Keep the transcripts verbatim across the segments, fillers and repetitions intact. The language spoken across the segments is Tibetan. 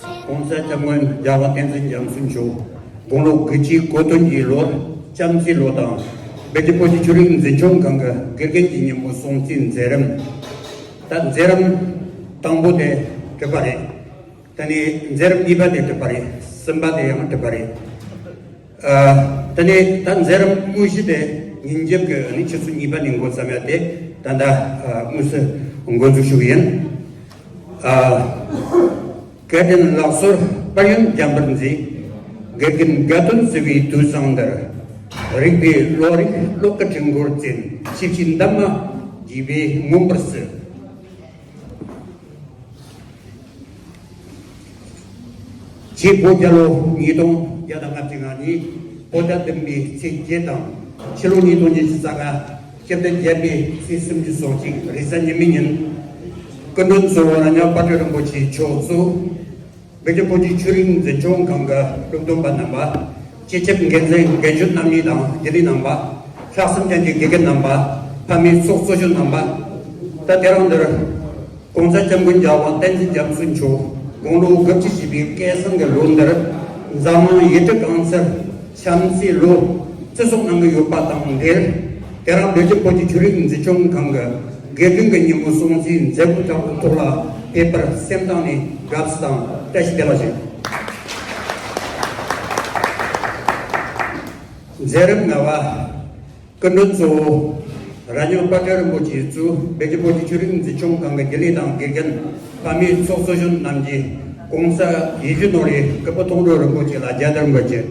༸གོང་ས་༸སྐྱབས་མགོན་རྒྱལ་བ་བསྟན་འཛིན་རྒྱ་མཚོ་མཆོག་དགུང་ལོ་དགུ་བཅུའི་གོ་སྟོན་གྱི་ལོར་བྱམས་བརྩེའི་ལོ་དང་བོད་ཀྱི་བོད་ཀྱི་ཆོས་རིག་འཛིན་སྐྱོང་ཁང་གི་དགེ་རྒན་གྱི་ཉིན་མོ་སྲུང་བརྩིའི་མཛད་རིམ། ད་མཛད་རིམ་དང་པོ་དེ་གྲུབ་པ་རེད། ད་ནི་མཛད་རིམ་གཉིས་པ་དེ་གྲུབ་པ་རེད། གསུམ་པ་དེ་ཡང་གྲུབ་པ་རེད། ཨ། ད་ནི་ད་མཛད་རིམ་དངོས་གཞི་དེ་ཉིན་རྒྱབ་ཀྱི་ནི་ཆུ་ཚོད་གཉིས་པ་ནས་འགོ་བརྩམས་ཡ་དེ་ད་ལྟ་ཨ་དངོས་སུ་འགོ་འཛུགས་ཞུ་གི་ཡིན། ཨ། དགའ་ལྡན་ལགས་སོར་དཔལ་ཡོན་འཇམ་པར་མཛད། དགེ་རྒན་དགའ་སྟོན་བརྩེ་བའི་དུས་བཟང་འདིར། རིག་པའི་བློ་རིག་བློ་ཀུན་དྲིན་འཁོར་བརྩེན། ཆིབས་ཀྱི་འདབ་མ་དགྱེས་པས་མངོན་པར་བསུ། ཆེས་བོད་རྒྱལ་ལོ་ཉིས་སྟོང་བརྒྱ་དང་ལྔ་བཅུ་ང་གཉིས་བོད་ཟླ་བདུན་པའི་ཚེས་བརྒྱད་དང་ཕྱི་ལོ་ཉིས་སྟོང་ཉི་ཤུ་རྩ་ལྔ་སྤྱི་ཟླ་བརྒྱད་པའི་ཚེས་སུམ་ཅུ་སོ་གཅིག་རེས་གཟའ་ཉི་མའི་ཉིན། སྐུ་མགྲོན་གཙོ་བོ་རྭ་སྙོབ་དཔལ་སྤྲུལ་རིན་པོ་ཆེ་མཆོག་གཙོས་བོད་ཀྱི་བོད་ཀྱི་ཆོས་རིག་འཛིན་སྐྱོང་ཁང་གི་སློབ་སྟོན་པ་རྣམ་པ། སྤྱི་ཁྱབ་འགན་འཛིན་འགན་བཅོལ་རྣམ་གཉིས་དང་རྒྱུན་ལས་རྣམ་པ། ལྷག་བསམ་ཅན་གྱི་དགེ་རྒན་རྣམ་པ། ཕ་མའི་ཚོགས་གཙོ་གཞོན་རྣམ་པ། ད་དེ་རིང་འདིར་༸གོང་ས་༸སྐྱབས་མགོན་རྒྱལ་བ་བསྟན་འཛིན་རྒྱ་མཚོ་མཆོག་དགུང་ལོ་དགུ་བཅུ་བཞེས་པའི་སྐལ་བཟང་གི་ལོ་འདིར་འཛམ་གླིང་ཡུལ་གྲུ་གང་སར་བྱམས་བརྩེའི་ལོ་བརྩི་སྲུང་གནང་གི་ཡོད་པ་དང་འབྲེལ། དེ་རིང་བོད་ཀྱི་བོད་ཀྱི་ཆོས་རིག་འཛིན་སྐྱོང་ཁང་གི་དགེ་རྒན་གྱི་ཉིན་མོ་སྲུང་བརྩིའི་མཛད་སྒོ་དྲག་པོའི་ཐོག་ལ་ཕེབས་པར་སེམས་གཏིང་ནས་དགའ་བསུ་དང་བཀྲ་ཤིས་བདེ་ལེགས་ཞུ། མཛད་རིམ་ལྔ་པ། སྐུ་མགྲོན་གཙོ་བོ་རྭ་སྙོབ་དཔལ་སྤྲུལ་རིན་པོ་ཆེ་གཙོས་བོད་ཀྱི་བོད་ཀྱི་ཆོས་རིག་འཛིན་སྐྱོང་ཁང་གི་རྒྱུན་ལས་དང་དགེ་རྒན། ཕ་མའི་ཚོགས་གཙོ་གཞོན་རྣམས་ཀྱིས་༸གོང་ས་ཡིད་བཞིན་ནོར་བུའི་སྐུ་ཕུང་མཐོང་གྲོལ་རིན་པོ་ཆེ་ལ་རྒྱལ་དར་འབུལ་རྒྱུ།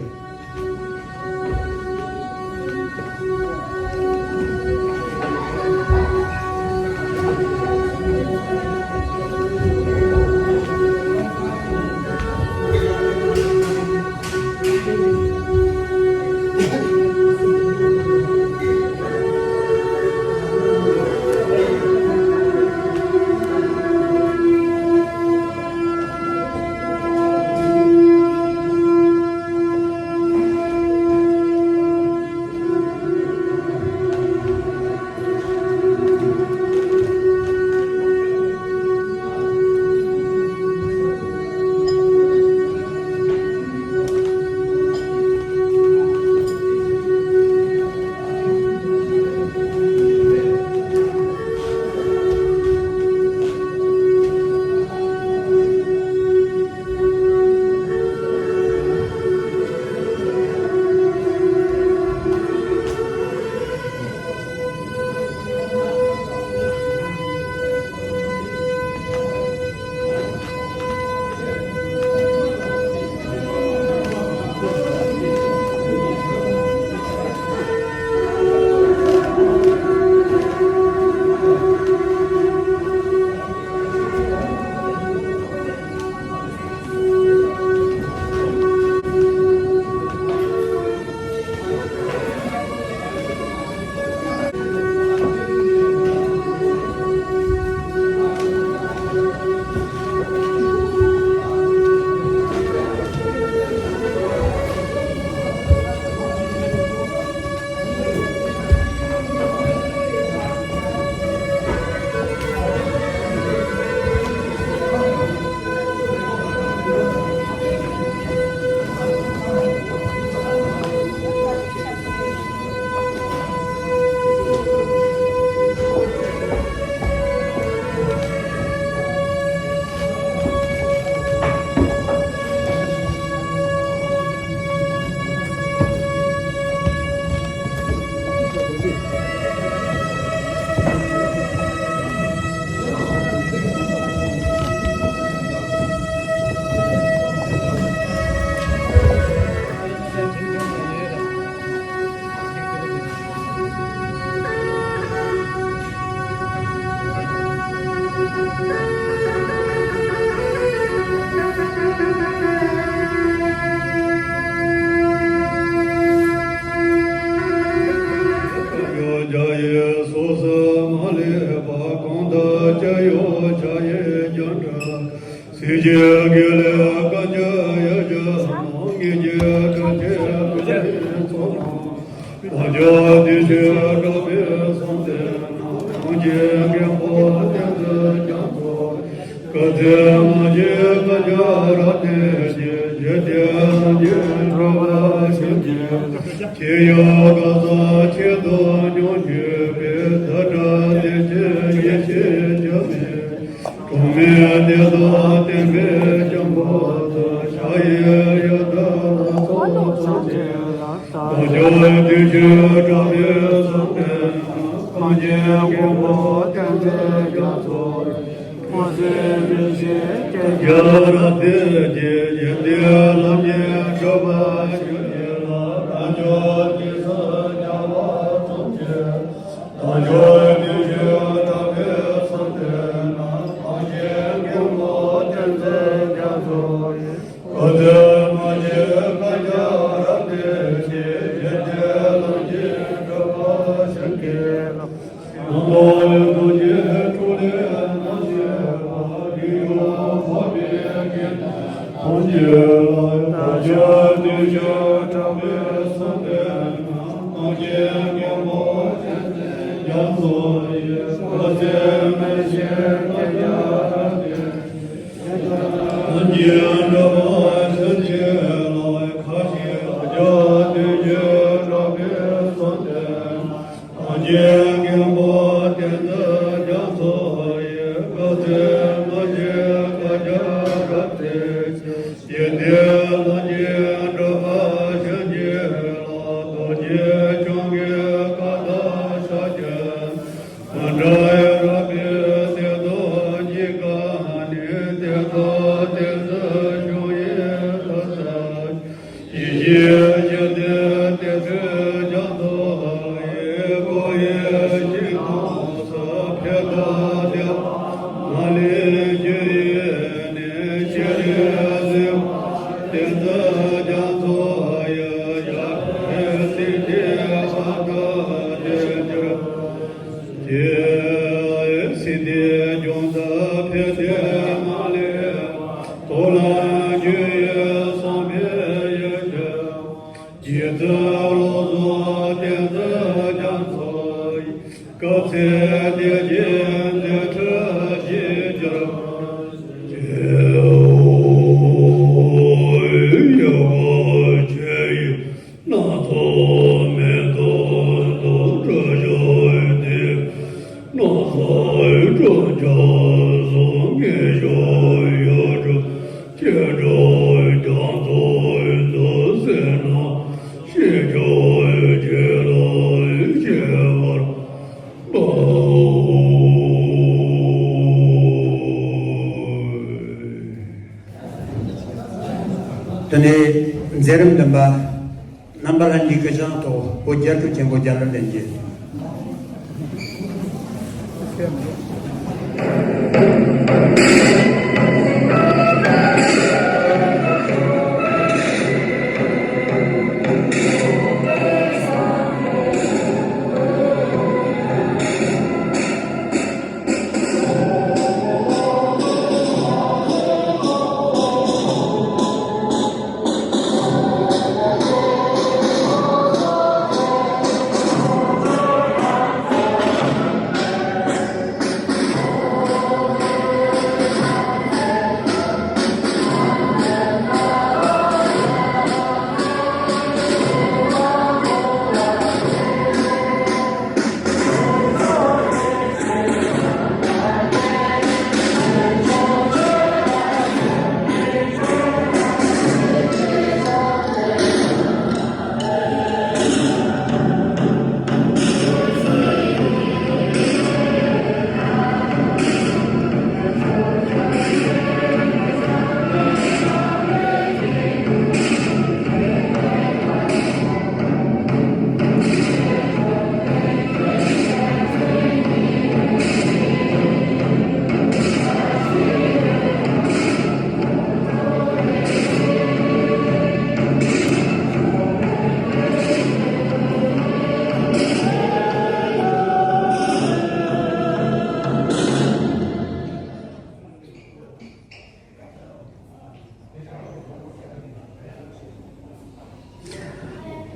སྲིད་ཞིའི་དགེ་ལེགས་བཀའ་འགྱུར་ཡབ་བརྒྱ་མ། ངེས་ཀྱི་བཀའ་ཆེན་ཀུན་ནས་ཚོགས་དང་། བདག་ཅག་བདེ་གཤེགས་དགའ་བའི་གསུང་ཚན་རྣམས། ཐམས་ཅད་མཁན་པོ་བསྟན་འཛིན་རྒྱ་མཚོ། བཀའ་སྩལ་མ་བྱས་བཀའ་རྒྱ་རབ་བརྟན། ཞེས་བརྗོད་དེ་ལམ་གྱི་སྒྲུབ་པ་ཤིན་ཏུ། ཇི་ཡང་གང་ཟག་ཆེད་དུ་སྙོམས་འཇུག་པའི་དག་བྲལ་བདེ་ཆེན་ཡེ་ཤེས་ཆགས་པའི། གྲངས་མེད་བདེ་རྫོགས་བརྟན་པའི་སྤྱང་པོ་དང་། ཕྱག་གཡས་གཡོན་དུ་ལྷ་ཚོགས་ཐམས་ཅད་ལ། རྡོ་རྗེ་བདུད་ཀྱི་གྲགས་པས་གསོལ་ཏེ། གངས་ཅན་མགོན་པོ་བསྟན་འཛིན་རྒྱ་མཚོ། དཔུང་གསུམ་རིན་ཆེན་རྒྱན་གྱིས་རབ་བརྒྱན་གྱིས། ཞི་བདེའི་ལམ་གྱི་སྒྲུབ་པ་ཤིན་ཏུ་ལ། དལ་འབྱོར་རྒྱལ་སྲིད་རྒྱལ་བ་ཐམས་ཅད། དལ་འབྱོར་བདུད་ཀྱི་གྲགས་པས་གསོལ་ཏེ། གངས་ཅན་མགོན་པོ་བསྟན་འཛིན་རྒྱ་མཚོ་ཡི། སྐུ་ཚེ་མ་མཆིས་བསྐལ་བརྒྱར་རབ་བརྟན་ཅིང་། ཞི་བདེའི་ལམ་གྱི་སྒྲུབ་པ་ཤིན་ཏུ་ལ། ཡང་དག་ཐུགས་རྗེའི་ཕྲིན་ལས་མ་ཟད་པ། རིག་གཞུང་འཕགས་པའི་དགེ་འདུན་ཐམས་ཅད་ལ། དལ་འབྱོར་བདུད་ཀྱི་གྲགས་པས་གསོལ་ཏེ། གངས་ཅན་མགོན་པོ་བསྟན་འཛིན་རྒྱ་མཚོ་ཡི། སྐུ་ཚེ་མ་མཆིས་བསྐལ་བརྒྱར་རབ་བརྟན། ལྷ་ཡི་སྒྲུབ་པ་ཐམས་ཅད་ལ། ཁ་ཅིག་ལ་ཡང་བདུད་ཀྱི་གྲགས་པས་གསོལ་ཏེ། གངས་ཅན་མགོན་པོ་བསྟན་འཛིན་རྒྱ་མཚོ་ཡི། སྐུ་ཚེ་མ་མཆིས་བསྐལ་བརྒྱར་རབ་བརྟན་ཅིང་། ཞི་བདེའི་ལམ་གྱི་སྒྲུབ་པ་ཤིན་ཏུ་ལ། རྡོ་རྗེ་འཆང་གི་བཀའ་དང་ཕྱག་རྒྱ། མཎྜལ་རབ་བརྒྱན་དེ་དག་གཉིས་ཀ་ནི། དེ་དག་བསྟན་འཛིན་འབྱུང་བའི་ཐུགས་སུ་ཆུད། ཡེ་ཤེས་ཞི་བདེའི་གཏེར་སྟོན་རྒྱ་མཚོ་ཡི། སྐུ་ཡི་ཞིང་ཁམས་སུ། ཕྱི་དང་སྟེང་མ་ལུས་རྒྱུ་ཡི་གནས། ཤེས་རིག་གཟིགས་པ་བསྟན་འཛིན་རྒྱ་མཚོ་ཡི། ཞབས་པད་སྲིད་མཐའི་མཐའ་དང་ལྡན་གྱུར་ཅིག། སྲིད་མཐའི་ལྗོངས་སུ་ཕན་བདེ་མ་ལུས་པ། རྟོགས་ལམ་རྒྱུ་ཡི་བསམ་པའི་ཡུལ་གྱུར། རྗེ་བཙུན་བློ་བཟང་བསྟན་འཛིན་རྒྱ་མཚོ་ཡི། སྐུ་ཚེ་བརྟན་ཅིང་མཛད་འཕྲིན་ཞིབ་གྱུར་ཅིག། ཡ་ཆོས་ཡི་སྣ་ཚོགས་མེ་ཏོག་དང་བཀྲ་ཤིས་ཏེ། སྣང་ས་འཕྲིན་བྱ་སོགས་ངེས་ཤོག་ཡུལ་གྲུ་སྐྱེ་འགྲོ་རྒྱ་མཚོ་འདི་ཟིན་ན། ཤེས་བྱ་ཡི་རྗེ་ལ་སྐྱེ་བར་འབུལ། དེ་ནས་མཛད་རིམ་བདུན་པ། རྣམ་པ་ལྷན་རྒྱས་སྐུ་བཞེངས་ཐོག་བོད་རྒྱལ་གྲུབ་ཆེན་པོ་རྒྱལ་བར་ལེན་རྒྱུ།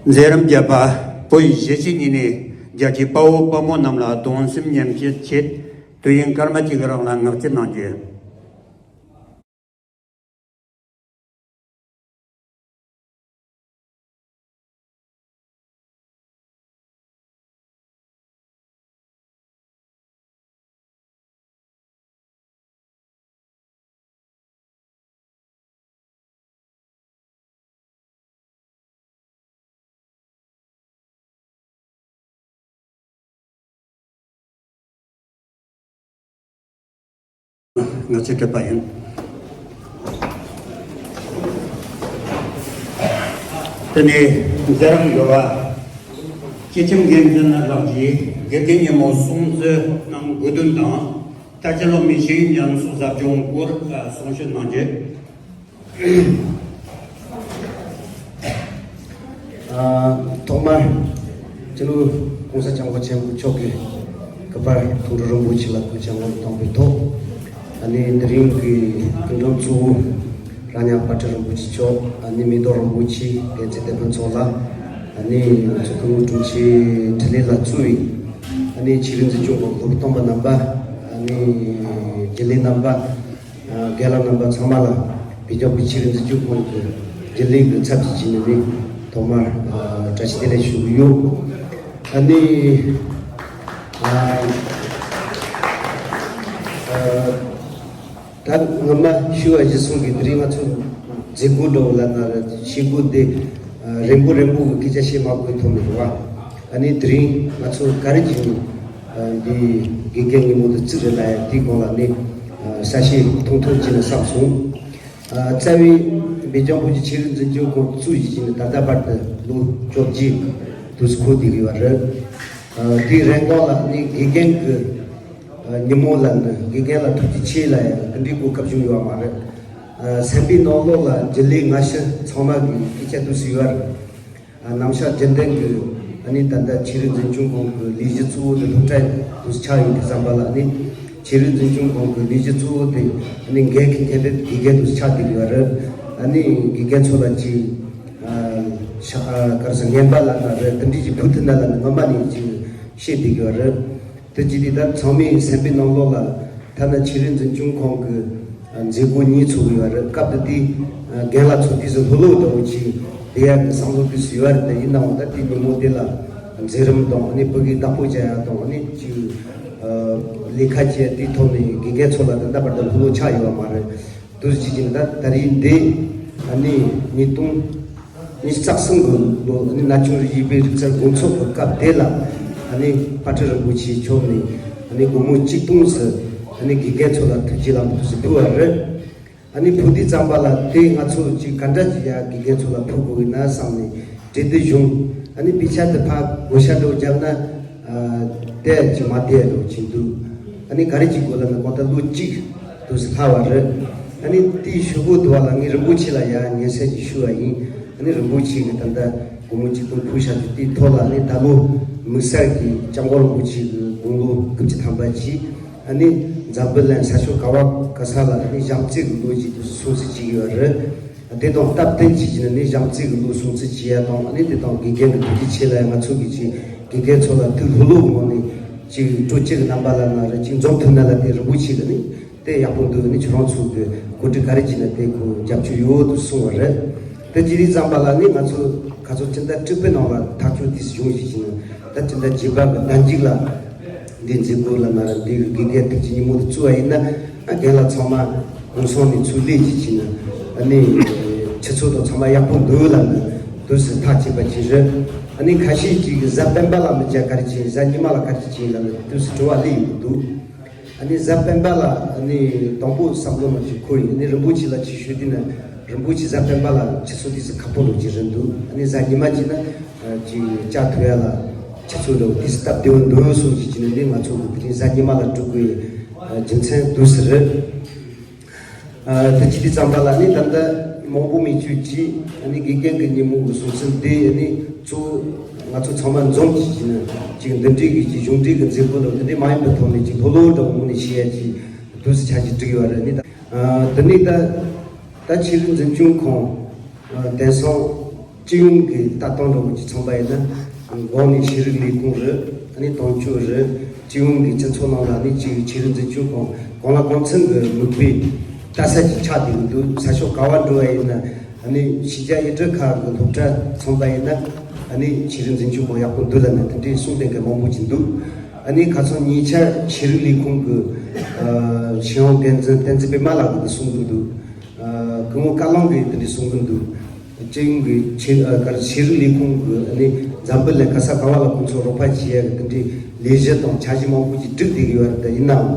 མཛད་རིམ་བརྒྱད་པ། བོད་ཡུལ་གཞིས་བྱེས་གཉིས་ནས་རྒྱལ་གཅེས་དཔའ་བོ་དཔའ་མོ་རྣམས་ལ་གདུང་སེམས་མཉམ་སྐྱེད་ཆེད་དུས་ཡུན་སྐར་མ་གཅིག་གི་རིང་ལ་ངག་བཅད་གནང་རྒྱུ། ང་ཚོས་སྤྲད་པ་ཡིན། དེ་ནས་མཛད་རིམ་ཡོད་པ། སྐྱེ་ཁྱིམ་འགན་འཛིན་ལགས་ཀྱིས་དགེ་རྒན་ཉིན་མོ་སྲུང་བརྩི་གནང་དགོས་དོན་དང་། ད་ཕྱི་ལོ་མི་ཤེས་ཉམས་གསོ་ཟབ་སྦྱོང་སྐོར་གསུང་བཤད་གནང་རྒྱུ། ཐོག་མར་སྤྱི་ནོར་༸གོང་ས་༸སྐྱབས་མགོན་ཆེན་པོ་མཆོག་གི་གུས་པར་མཐོང་གྲོལ་རིན་པོ་ཆེ་ལ་གུས་ཕྱག་སྔོན་དུ་བཏང་བའི་ཐོག་ཨ་ནི་དེ་རིང་གི་སྐུ་མགྲོན་གཙོ་བོ་རྭ་ཉག་དཔལ་སྤྲུལ་རིན་པོ་ཆེ་མཆོག་ཨ་ནི་མེ་ཏོག་རིན་པོ་ཆེ་འགན་འཛིན་སྡེ་དཔོན་ཚོ་ལ། ཨ་ནི་ང་ཚོ་སྐུ་ངོ་དྲུང་ཆེ་འཕྲིན་ལས་ལགས་གཙོས་པའི་ཨ་ནི་ཆོས་རིག་འཛིན་སྐྱོང་སློབ་སྟོན་པ་རྣམ་པ། ཨ་ནི་རྒྱུན་ལས་རྣམ་པ། རྒན་ལགས་རྣམ་པ་ཚང་མ་ལ་བོད་ལྗོངས་ཀྱི་ཆོས་རིག་འཛིན་སྐྱོང་ཁང་གི་རྒྱུན་ལས་ཀྱི་ཚབ་ཀྱིས་བྱས་ནས་ནི་ཐོག་མར་ཨ་བཀྲ་ཤིས་བདེ་ལེགས་ཞུ་གི་ཡོད། ཨ་ནི་ཨ་ཨ་ད་སྔོན་མ་ཞུ་བ་གཞིར་བཟུང་གིས་དེ་རིང་ང་ཚོ་མཛད་སྒོ་འདྲ་བོ་ལབ་ན་རེད། བྱེད་སྒོ་འདི་ཨ་རན་པོ་རན་པོ་གི་སྐད་ཆ་བཤད་མ་དགོས་ཐོག་ནས་རེད་བ། ཨ་ནི་དེ་རིང་ང་ཚོ་ག་རེ་བྱས་ནས་ཨ་འདི་དགེ་རྒན་ཉིན་མོ་འདི་བཙུགས་རེད་ལབ་ཡ་དེའི་སྒང་ལ་ནི་ཨ་གསལ་བཤད་ཐུང་ཐུང་བྱས་ནས་བསམ་སོང་། ཨ་རྩ་བའི་བོད་ལྗོངས་བོད་ཀྱི་ཆོས་རིག་འཛིན་སྐྱོང་ཁང་བཙུགས་ཡོད་ཀྱི་ནི་ད་ལྟ་བར་དུ་ལོ་བཅོ་བརྒྱད་དུ་འཁོར་བསྡད་ཡོད་པ་རེད། ཨ་དེའི་རིང་ལ་ནི་དགེ་རྒན་གྱི་ཨ་ཉིན་མོ་ལ་ནི་དགེ་རྒན་ལ་ཐུགས་རྗེ་ཆེ་ལབ་ཡ་དེ་འདྲའི་གོ་སྐབས་བྱུང་ཡོད་པ་མ་རེད། ཨ་གསན་པའི་ནང་ལོགས་ལ་རྒྱུན་ལས་སྔ་ཕྱི་ཚང་མ་གི་སྐད་ཆ་དུས་སུ་ཡོད་པ་རེད། ཨ་རྣམ་གཞག་རྒྱུན་ལྡན་གྱི་ཨ་ནི་ད་ལྟ་ཆོས་རིག་འཛིན་སྐྱོང་ཁང་གི་ལས་གཞི་གཙོ་བོ་དེ་སློབ་གྲྭ་དུ་ཆགས་ཡོད་དུས་ཙམ་པ་ལ་ཨ་ནི་ཆོས་རིག་འཛིན་སྐྱོང་ཁང་གི་ལས་གཞི་གཙོ་བོ་དེ་ཨ་ནི་འགན་འཁྱེར་མཁན་དེ་དགེ་རྒན་དུ་ཆགས་བསྡད་ཡོད་རེད། ཨ་ནི་དགེ་རྒན་ཚོ་ལ་ཅིག་ཨ་ཤ་ཨ་ག་རེ་ཟེར་ངན་པ་ལབ་ན་རེད། དེ་འདྲའི་ཅིག་ཕུགས་ཐུབ་ན་ལབ་ནས་སྔོན་མ་ནས་ཅིག་བཤད་བསྡད་ཡོད་རེད། དེ་བྱས་དུས་ད་ཚང་མས་གསན་པའི་ནང་ལོགས་ལ་ཐ་ན་ཆོས་རིག་འཛིན་སྐྱོང་ཁང་གི་མཛད་སྒོ་གཉིས་ཚོགས་ཡོད་རེད། སྐབས་དེ་དུས་རྒན་ལགས་ཚོ་དུས་སུ་ལྷོད་ལྷོད་འདྲ་བོ་ཅིག་བསྡད་ཡག་གི་བསམ་བློ་དུས་སུ་ཡོད་རེད། དེ་ཡིན་ནའང་ད་དེ་ཉིན་མོ་དེ་ལ་མཛད་རིམ་དང་ཨ་ནི་ཕ་གིའི་བདག་པོ་བྱ་ཡག་དང་ཨ་ནི་ཅིག་ལས་ཀ་བྱེད་ཡག་དེའི་ཐོག་ནས་དགེ་རྒན་ཚོ་ལ་ད་ལྟ་བར་དུ་ལྷོད་ལྷོད་ཆགས་ཡོད་པ་མ་རེད། དུས་ཀྱི་ད་ད་རེས་འདི་ཨ་ནི་ཉིས་སྟོང་ཉི་ཤུ་རྩ་གསུམ་གི་ལོ་ཨ་ནི་ན་ཆུང་རིག་པའི་རིག་རྩལ་དགོང་ཚོགས་ཀྱི་སྐབས་དེ་ལ་ཨ་ནི་དཔལ་སྤྲུལ་རིན་པོ་ཆེ་མཆོག་ནས་ཨ་ནི་སྒོར་མོ་གཅིག་སྟོང་ཙམ་ཨ་ནི་དགེ་རྒན་ཚོ་ལ་ཐུགས་རྗེ་ལམ་དུ་ཕུལ་བ་རེད། ཨ་ནི་ཕུལ་དུས་ཙམ་པ་ལ་དེ་ང་ཚོ་ཅིག་ག་འདྲ་ཅིག་ཡ་དགེ་རྒན་ཚོ་ལ་ཕུལ་དགོས་ཡིན་ན་བསམ་ནས་གྲོས་བསྡུར་བྱུང་། ཨ་ནི་དཔེ་ཆ་དེ་ཕར་བགོ་བཤའ་འདྲ་བོ་བརྒྱབ་ན་ཨ་བསྡད་ཀྱི་མ་བསྡད་འདྲ་བོ་ཅིག་འདུག་ཨ་ནི་ག་རེ་བྱེད་དགོས་ལབ་ན་གང་ལྟར་ལོ་གཅིག་དུས་སུ་ལྷག་པ་རེད། ཨ་ནི་དེའི་ཞུ་སྒོ་དུ་བ་ལ་ངས་རིན་པོ་ཆེ་ལ་ཡ་ཉན་སེམས་ཀྱིས་ཞུ་བ་ཡིན། ཨ་ནི་རིན་པོ་ཆེ་གིས་ད་ལྟ་སྒོར་མོ་གཅིག་སྟོང་ཕུལ་བཞག་རྒྱུ་དེའི་ཐོག་ལ་ཨ་ནི་ད་ལོ་དམིགས་བསལ་གྱི་སྐྱབས་མགོན་རིན་པོ་ཆེ་གི་དགུང་ལོ་དགུ་བཅུ་ཐམ་པ་གྱིས་ཨ་ནི་འཛམ་བུ་གླིང་ས་ཕྱོགས་ག་བ་ག་ས་ལ་ཨ་ནི་བྱམས་བརྩེ་གི་ལོ་ཞིག་དུས་སུ་སྲུང་བརྩི་བྱེད་ཀྱི་ཡོད་རེད། དེ་དང་སྟབས་བསྟུན་བྱས་ཀྱི་ནི་བྱམས་བརྩེ་གི་ལོ་སྲུང་བརྩི་བྱེད་ཡ་དང་ཨ་ནི་དེ་དང་དགེ་རྒན་གྱི་ཐུགས་རྗེ་ཆེ་ལབ་ཡ། ང་ཚོ་གི་ཅིག་དགེ་རྒན་ཚོ་ལ་ཐུགས་ལྷོད་ལྷོད་གི་ངང་ནས་ཅིག་སྤྲོ་སྐྱིད་ཀྱི་རྣམ་པ་ལབ་ན་རེད། ཅིག་འཛོམས་ཐུབ་ན་ལ་དེ་རིན་པོ་ཆེ་གིས་ནི་དེ་ཡག་པོ་འདུག་ཨ་ནི་ཁྱོད་རང་ཚོ་གི་གོ་སྒྲིག་ག་རེ་བྱས་ན་དེ་ཁོ་རྒྱབ་སྐྱོར་ཡོད་དུ་གསུངས་པ་རེད། དེ་བྱས་དུས་ཙམ་པ་ལ་ནི་ང་ཚོ་ག་ཚོད་སྤྱི་ཟླ་དྲུག་པའི་ནང་ལ་ཐག་གཅོད་དུས་སུ་བྱུང་ཞིག་བྱས་ན་ད་སྤྱི་ཟླ་བརྒྱད་པ་གི་ཟླ་མཇུག་ལ་འདི་མཛད་སྒོ་ལ་ན་ར་འདི་གི་དགེ་རྒན་ཐུགས་རྗེ་ཉིན་མོ་དེ་བཙུགས་པ་ཡིན་ན། ཨ་རྒན་ལགས་ཚང་མ་གུང་སེང་ནས་ཚུར་སླེབས་ཀྱི་བྱས་ན་ཨ་ནི་ཆུ་ཚོད་དང་ཚང་མ་ཡག་པོ་འདུག་ལབ་ནས་དུས་སུ་ཐག་བཅད་པ་ཅིག་རེད། ཨ་ནི་ཁ་ཤས་ཅིག་གིས་གཟའ་སྤེན་པ་ལ་མི་བྱ་ག་རེ་བྱས། གཟའ་ཉི་མ་ལ་ག་རེ་བྱས་ལབ་ནས་དུས་སུ་དྲི་བ་སླེབས་ཡོང་གི་འདུག་ཨ་ནི་གཟའ་སྤེན་པ་ལ་ཨ་ནི་དང་པོ་བསམ་བློ་མ་ཞིག་འཁོར་ཡིན། ཨ་ནི་རིན་པོ་ཆེ་ལ་ཅིག་ཞུས་དུས་ན་རིན་པོ་ཆེ་གཟའ་སྤེན་པ་ལ་ཆུ་ཚོད་དུས་སུ་ཁ་ཕོ་ལོག་ཅིག་རེད་འདུག་ཨ་ནི་གཟའ་ཉི་མ་ཅིག་ན་ཅིག་བཅའ་ཐུབ་ཡ་ལ་ཆུ་ཚོད་ལོག་དུས་སུ་སྟབས་བདེ་བོ་འདུག་གསུངས་ཅིག་ཅིག་ནས་ནི་ང་ཚོ་གི་དེ་རིང་གཟའ་ཉི་མ་ལ་འགྲོ་དགོས་རྒྱུ་མཚན་དུས་སུ་རེད། ཨ་དེ་ཅི་སྟེ་ཙམ་པ་ལ་ནི་ད་ལྟ་མང་པོ་མི་བཅུག་ཅིག་ཨ་ནི་དགེ་རྒན་གྱི་ཉིན་མོ་གི་སྲུང་བརྩི་འདི་ཨ་ནི་གཙོ་བོ་ང་ཚོ་ཚང་མ་འཛོམས་ཀྱིས་ཀྱི་ནི་ཅིག་འདི་འདྲའི་གི་ཅིག་གཞུང་འབྲེལ་གྱི་མཛད་སྒོ་ལ་འདི་འདྲའི་མ་ཡིན་པའི་ཐོག་ནས་ཅིག་ལྷོད་ལྷོད་འདྲ་བོ་ངོས་ནས་བྱེད་ཡ་ཅིག་དུས་སུ་ཆ་ཅིག་བསྒྲིགས་ཡོད་རེད། ནི་ད་ཨ་འདི་ནི་ད་ད་ཆོས་རིག་འཛིན་སྐྱོང་ཁང་ཨ་དེང་སང་སྤྱི་ཡོངས་ཀྱི་ལྟ་སྟངས་འདྲ་བོ་ཅིག་མཚོན་པ་ཡིན་ན། འགོ་ནས་ཤེས་རིག་ལས་ཁུངས་རེད། ཨ་ནི་དོན་གཅོད་རེད། སྤྱི་ཡོངས་ཀྱི་སྤྱི་ཚོགས་ནང་ལ་ཨ་ནི་ཅིག་ཆོས་རིག་འཛིན་སྐྱོང་ཁང་གང་ལ་གང་འཚམ་གྱི་མིག་དཔེ་ལྟ་ས་ཅིག་ཆགས་བསྡད་ཀྱི་འདུག་ས་ཕྱོགས་ག་བ་འགྲོ་བ་ཡིན་ན་ཨ་ནི་ཕྱི་རྒྱལ་ཡུལ་གྲུ་ཁག་གི་སློབ་གྲྭ་མཚོན་པ་ཡིན་ན་ཨ་ནི་ཆོས་རིག་འཛིན་སྐྱོང་ཁང་ཡག་པོ་འདུག་ལབ་ནས་དེ་འདྲའི་གསུང་མཁན་གྱི་མང་པོ་ཅིག་འདུག་ཨ་ནི་ཁ་སང་ཉེ་ཆར་ཤེས་རིག་ལས་ཁུངས་ཀྱི་ཨ་ཤེས་ཡོན་འགན་འཛིན་བསྟན་འཛིན་པད་མ་ལགས་ཀྱིས་གསུང་གི་འདུག་ཨ་སྐུ་ངོ་བཀའ་བློན་གྱིས་དེ་འདྲ་གསུང་གི་འདུག་སྤྱི་ཡོངས་ཀྱི་ཆེ་ཨ་ག་རེ་ཤེས་རིག་ལས་ཁུངས་ཀྱི་ཨ་ནི་འཛམ་བུ་གླིང་ག་ས་ག་བ་ལ་ཁོང་ཚོ་རོགས་པ་བྱེད་ཡ་གི་དེ་འདྲའི་ལས་གཞི་དང་འཆར་གཞི་མང་པོ་ཅིག་བསྒྲིགས་བསྡད་ཀྱི་ཡོད་རེད། ད་ཡིན་ནའང་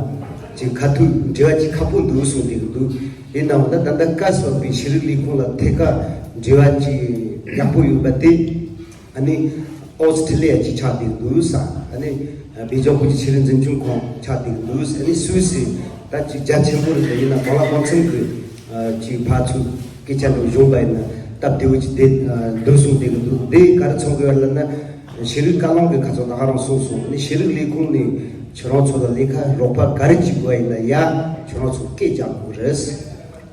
ཅིག་ཁ་ཐུག་འབྲེལ་བ་ཅིག་ཁག་པོ་འདུག་གསུངས་བསྡད་ཀྱི་འདུག་ཡིན་ནའང་ད་ད་ལྟ་བཀའ་ཟུར་པའི་ཤེས་རིག་ལས་ཁུངས་ལ་ཐད་ཀར་འབྲེལ་བ་ཅིག་ཡག་པོ་ཡོད་པ་དེ། ཨ་ནི་ཨོ་སི་ཁྲི་ལི་ཡ་ཅིག་ཆགས་བསྡད་ཀྱི་འདུག་ས། ཨ་ནི་སྦེལ་ཇམ་བོད་ཀྱི་ཆོས་རིག་འཛིན་སྐྱོང་ཁང་ཆགས་བསྡད་ཀྱི་འདུག་ས། ཨ་ནི་སུད་སི་ད་ཅིག་རྒྱ་ཆེན་པོ་རེད། ད་ཡིན་ན་གང་ལ་གང་འཚམ་གྱི་ཅིག་ཕར་ཚུར་སྐད་ཆ་འདྲ་བྱུང་བ་ཡིན་ན་སྟབས་བདེ་བོ་ཅིག་བསྡད་འདུག་གསུངས་བསྡད་ཀྱི་འདུག་དེ་ག་རེ་མཚོན་གྱི་ཡོད་ལབ་ན། ཤེས་རིག་བཀའ་བློན་གྱིས་ཁ་སང་ད་ག་རང་གསུངས་སོང་། ཨ་ནི་ཤེས་རིག་ལས་ཁུངས་ནས་ཁྱེད་རང་ཚོ་ལ་ལས་ཀ་རོགས་པ་ག་རེ་བྱེད་དགོས་ཡིན་ན་ཡ་ཁྱེད་རང་ཚོ་སྐད་རྒྱག་དགོས་རེད།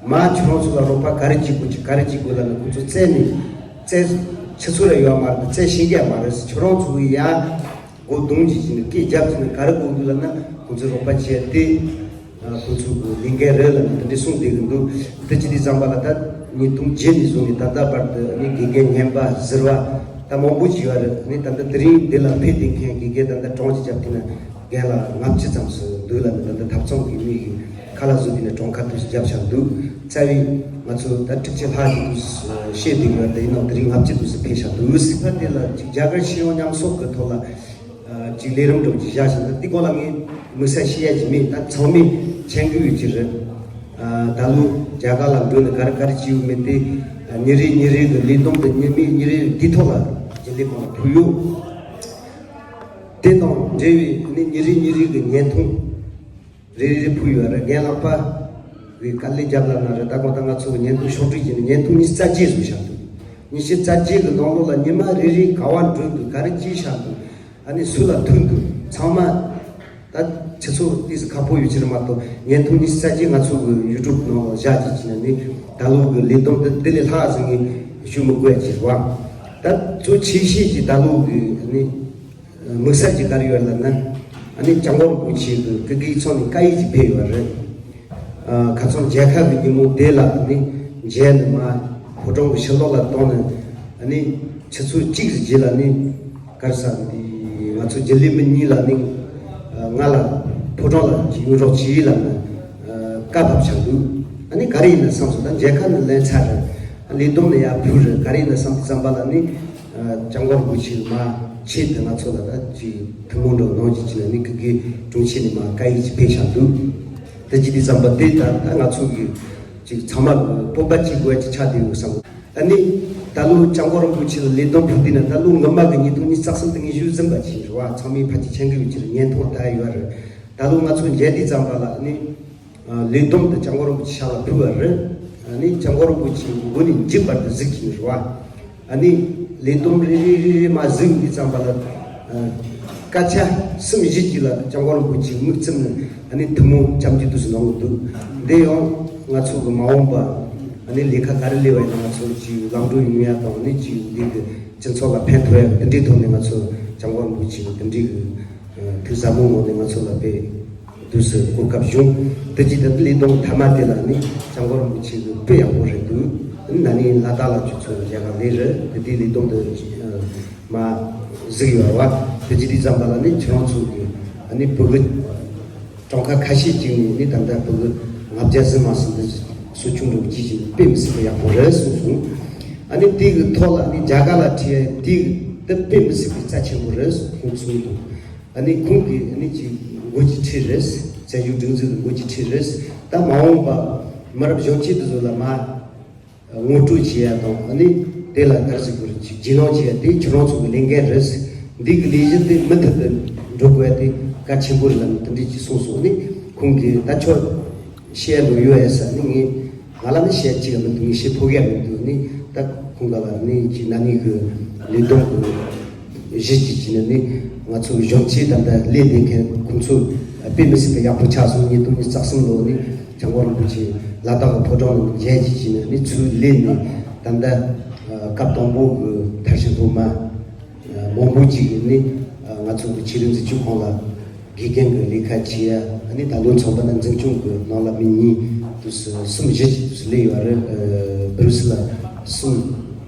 མ་ཁྱེད་རང་ཚོ་ལ་རོགས་པ་ག་རེ་བྱེད་དགོས་ཀྱི་ག་རེ་བྱེད་དགོས་ལབ་ན་ཁོ་ཚོ་བཙལ་ནས་བཙལ་ཆུ་ཚོད་ལ་ཡོད་མ་རེད། བཙལ་ཤེས་ཀྱི་མ་རེད། ཁྱེད་རང་ཚོ་གི་ཡ་སྒོ་རྡུང་གྱིས་བྱས་ནས་སྐད་རྒྱབ་བྱས་ནས་ག་རེ་དགོས་འདུག་ལབ་ན་ཁོ་ཚོས་རོགས་པ་བྱས་ཏེ། ཁོ་ཚོ་གི་ལས་འགན་རེད་ལབ་ནས་དེ་འདྲ་གསུངས་བསྡད་ཀྱི་འདུག་དེ་ཅི་སྟེ་བསམ་པ་ལ་ད་ཉིས་སྟོང་བརྒྱད་ནས་བཟུང་ནས་ད་ལྟ་བར་དུ་ནི་དགེ་རྒན་རྔན་པ་ཟུར་པ་ད་མང་པོ་ཞིག་ཡོད་རེད། ནི་ད་ལྟ་དེ་རིང་འདི་ལ་ཕེབས་བསྡད་མཁན་དགེ་རྒན་ད་ལྟ་གྲངས་ཀྱིས་བརྒྱབ་བལྟས་ན་རྒན་ལགས་ལྔ་བཅུ་ཙམ་ཞིག་འདུག་ལབ་ནས་ད་ལྟ་ཐབ་ཚང་གི་མི་གིས་ཁ་ལག་བཟོས་བསྡད་ནས་གྲངས་ཁ་ཐུག་ཞིག་བརྒྱབ་བཞག་འདུག་རྩ་བའི་ང་ཚོ་ད་དྲུག་ཅུ་ལྷག་ཅིག་འདུག་བཤད་བསྡད་ཡོད་རེད། ཡིན་ནའང་དེ་རིང་ལྔ་བཅུ་འདུག་ཟེར་ཕེབས་བཞག་འདུག་ད་དེ་ལ་ཅིག་རྒྱ་གར་ཤེས་ཡོན་མཉམ་ཞུགས་ཀྱི་ཐོག་ལ། ཅིག་ལས་རིམ་འདྲ་བོ་ཅིག་བཞག་བཞིན་འདུག་དེ་སྐོར་ལ་ངས་དམིགས་བསལ་བཤད་ཡ་ཅིག་མེད། ད་ཚང་མས་མཁྱེན་གྱི་ཡོད་ཀྱི་རེད། ད་ལོ་རྒྱ་གར་ལ་འགྲོ་ནས་ག་རེ་ག་རེ་བྱས་ཡོད་མེད་དེ། ཉིན་རེ་ཉིན་རེ་གི་ལས་བསྡོམས་དེ་ཉིན་མི་ཉིན་རེ་དེའི་ཐོག་ལ་རྒྱུན་ལས་ཁང་ལ་ཕུལ་ཡོད། དེ་དང་འབྲེལ་བའི་ནི་ཉིན་རེ་ཉིན་རེ་གི་བརྙན་ཐུང་རེ་རེ་ཕུལ་ཡོད་རེད། རྒན་ལགས་པ་གི་དཀའ་ལས་རྒྱབ་ལབ་ན་རེད། ད་གོང་ད་ང་ཚོ་གི་བརྙན་ཐུང་ཕྱོགས་སྒྲིག་བྱས་ནས་བརྙན་ཐུང་ཉི་ཤུ་རྩ་བརྒྱད་བཟོས་བཞག་འདུག་ཉི་ཤུ་རྩ་བརྒྱད་གི་ནང་ལོགས་ལ་ཉི་མ་རེ་རེ་ག་བ་འགྲོ་འདུག་ག་རེ་བྱས་བཞག་འདུག་ཨ་ནི་སུ་ལ་ཐུག་འདུག་ཚང་མ་ད་ཁྱེད་ཚོ་ཏོག་ཙམ་ཁག་པོ་ཡོད་ཀྱི་རེད་མ་གཏོགས། བརྙན་ཐུང་ཉི་ཤུ་རྩ་བརྒྱད་ང་ཚོ་གི་ཡུ་ཊུབ་ནང་ལ་བཞག་བྱས་བྱས་ནས་ནི་ད་ལོ་གི་ལས་བསྡོམས་དེ་དེ་ལས་ལྷག་ཟེར་ངས་ཞུ་མི་དགོས་ཀྱི་རེད་བ། ད་གཙོ་ཆེ་ཤོས་ཀྱི་ད་ལོ་གི་ནི་དམིགས་བསལ་གྱི་ག་རེ་ཡོད་ལབ་ན། ཨ་ནི་སྐྱབས་མགོན་རིན་པོ་ཆེ་གི་སྐུ་སྒེར་ཚོགས་ནས་བཀའ་ཡིག་ཅིག་ཕེབས་ཡོད་རེད། ཁ་སང་མཇལ་ཁ་གི་ཉིན་མོ་དེ་ལ་ནི་མཇལ་ནས་མར་ཕོ་བྲང་གི་ཕྱི་ལོགས་ལ་བཏང་ནས། ཨ་ནི་ཆུ་ཚོད་གཅིག་གི་རྗེས་ལ་ནི་ག་རེ་ཟེར་འདི་ང་ཚོ་རྒྱུན་ལས་མི་གཉིས་ལ་ནི་ང་ལ་ཕོ་བྲང་ལ་ཅིག་ཡོང་རོགས་གྱིས་ལབ་ནས་བཀའ་ཕབ་བཞག་འདུག་ཨ་ནི་ག་རེ་ཡིན་ན་བསམ་སོང་། ད་མཇལ་ཁ་ནི་ལེན་ཚར་རེད། ལས་བསྡོམས་ནི་ཡར་ཕུལ་རེད། ག་རེ་ཡིན་ན་བསམ་བསམ་པ་ལ་ནི། སྐྱབས་མགོན་རིན་པོ་ཆེ་མར་ཆེད་དུ་ང་ཚོ་ལ་ད་ཅིག་ཐུགས་སྨོན་འདྲ་གནང་བྱས་བྱས་ནས་ནི་སྐུ་སྒེར་དྲུང་ཆེ་ནས་མར་བཀའ་ཡིག་ཅིག་ཕེབས་བཞག་འདུག་དེ་ཅི་སྟེ་བསམ་པ་དེ་ད་ད་ང་ཚོ་གི་ཅིག་ཚང་མ་གི་སྤོབས་པ་སྐྱེ་དགོས་ཅིག་ཆགས་བསྡད་ཡོད་བསམ། ཨ་ནི་ད་ལོ་སྐྱབས་མགོན་རིན་པོ་ཆེ་ལ་ལས་བསྡོམས་ཕུལ་དུས་ན་ད་ལོ་སྔོན་མ་གི་ཉིས་སྟོང་ཉི་ཤུ་རྩ་གསུམ་དེ་ངས་ཞུས་ཟིན་པ་ཅིག་རེད་བ། ཚང་མས་ཕལ་ཆེར་མཁྱེན་གྱི་ཡོད་ཀྱི་རེད། བརྙན་ཐུང་ལྟ་ཡོད་རེད། ད་ལོ་ང་ཚོ་མཇལ་དུས་ཙམ་པ་ལ་ཨ་ནི། ལས་བསྡོམས་དེ་སྐྱབས་མགོན་རིན་པོ་ཆེ་ཕྱག་ལ་ཕུལ་བ་རེད། ཨ་ནི་སྐྱབས་མགོན་རིན་པོ་ཆེ་མགོ་ནས་མཇུག་བར་དུ་གཟིགས་ཀྱི་ཡིན་རེད་བ། ཨ་ནི་ལས་བསྡོམས་རེ་རེ་རེ་རེ་མར་གཟིགས་དུས་ཙམ་པ་ལ། སྐད་ཆ་གསུམ་བཞི་ཅིག་ལ་སྐྱབས་མགོན་རིན་པོ་ཆེ་མིག་བཙུམ་ནས་ཨ་ནི་ཐུགས་སྨོན་ལྕམ་གྱི་དུས་སུ་གནང་གི་འདུག་འདི་ཡང་ང་ཚོ་གི་མ་འོངས་པ་ཨ་ནི་ལས་ཀ་ག་རེ་ལས་པ་ཡིན་ན་ང་ཚོ་ཅིག་ལམ་འགྲོ་ཡོང་ཡ་དང་ཨ་ནི་ཅིག་འདི་གི་སྤྱི་ཚོགས་ལ་ཕན་ཐོགས་ཡ་འདི་འདྲའི་ཐོག་ནས་ང་ཚོ་སྐྱབས་མགོན་རིན་པོ་ཆེ་གི་འདི་འདྲའི་གི་ཐུགས་ཟབ་མོ་ངང་ནས་ང་ཚོ་ལ་དཔེ། དུས་སུ་གོ་སྐབས་བྱུང་། དེ་ཅི་ད་ལས་བསྡོམས་མཐའ་མ་དེ་ལ་ནི་སྐྱབས་མགོན་རིན་པོ་ཆེ་གི་དཔེ་ཡག་པོ་རེད་འདུག་ཨ་ནི་ན་ནིང་ལ་དྭགས་ལ་ཁྱོད་ཚོ་རྒྱ་གར་ལས་རེད། དེ་དུས་ལས་བསྡོམས་དུ་མ་གཟིགས་ཡོད་བ། དེ་ཅི་དུས་ཙམ་པ་ལ་ནི་ཁྱེད་རང་ཚོ་གི་ཨ་ནི་བུ་གི་གྲངས་ཀ་ཁ་ཤས་ཅིག་ནས་ནི་ད་ལྟ་བུ་གི་ལྔ་བརྒྱ་ཟིན་མ་ཟིན་དུ་གསོ་སྐྱོང་འགྲོ་གི་ཅིག་དཔེ་མི་སྲིད་པ་ཡག་པོ་རེད་གསུངས་སོང་། ཨ་ནི་དེ་གི་ཐོག་ལ་ནི་རྒྱ་གར་ལ་ཁྲིད་ཡ་དེ་གི་དཔེ་མི་སྲིད་པའི་རྩ་ཆེན་པོ་རེད་གསུངས་སོང་། ཨ་ནི་ཁོང་གིས་ཨ་ནི་ཅིག་འགོ་ཅིག་ཁྲིད་རེད། བཙན་བྱོལ་སྒྲིག་འཛུགས་ཀྱི་འགོ་ཅིག་ཁྲིད་རེད། ད་མ་འོངས་པ་མི་རབས་གཞོན་སྐྱེས་དེ་ཚོ་ལ་མ་ངོ་སྤྲོད་བྱེད་ཡ་དང་ཨ་ནི་དེ་ལ་ག་རེ་ཟེར་དགོས་རེད། ཅིག་རྒྱུས་ལོན་བྱེད་ཡ་དེ་ཁྱེད་རང་ཚོ་གི་ལས་འགན་རེད། འདི་གི་ལས་གཞི་དེ་མུ་མཐུད་དུ་འགྲོ་དགོས་ཡ་དེ་གལ་ཆེན་པོ་རེད་ལབ་ནས་དེ་འདྲས་ཅིག་གསུངས་སོང་། ཨ་ནི་ཁོང་གིས་ད་ཁྱོད་བཤད་འདོད་ཡོད་ཨེ་ཟེར་ནི་ངས། ང་ལ་ནི་བཤད་ཅིག་མི་འདུག་ངས་བཤད་ཕོད་ཡ་མི་འདུག་ནི་ད་ཁོང་ག་ལ་ནི་ཅིག་ན་ནིང་གི་ལས་བསྡོམས་གི་གཞི་ཅིག་བྱས་ནས་ནི་ང་ཚོ་གཞོན་སྐྱེས་དམ་དང་ལས་འདེད་མཁན་ཁོང་ཚོ་དཔེ་མི་སྲིད་པའི་ཡག་པོ་ཆགས་སོང་། ཉིས་སྟོང་ཉི་ཤུ་རྩ་གསུམ་ལོ་ནི་སྐྱབས་མགོན་རིན་པོ་ཆེ་ལ་དྭགས་ཀྱི་ཕོ་བྲང་ནང་མཇལ་ཅིག་བྱས་ནས་ནི་ཚུར་སླེབས་ནས་ད་ལྟ་སྐབས་དང་པོ་གི་མཐར་ཕྱིན་སློབ་མ། མང་པོ་ཅིག་ནི་ང་ཚོ་གི་ཆོས་རིག་འཛིན་སྐྱོང་ཁང་ལ་དགེ་རྒན་གྱི་ལས་ཀ་བྱེད་ཡ། ཨ་ནི་ད་ལོ་ཚང་པ་ན་འཛིན་སྐྱོང་གི་ནང་ལ་མི་གཉིས་དུས་སུ་གསུམ་བཞི་ཅིག་དུས་སུ་སླེབས་ཡོད་རེད། སྦི་རུ་སི་ལ་གསུམ།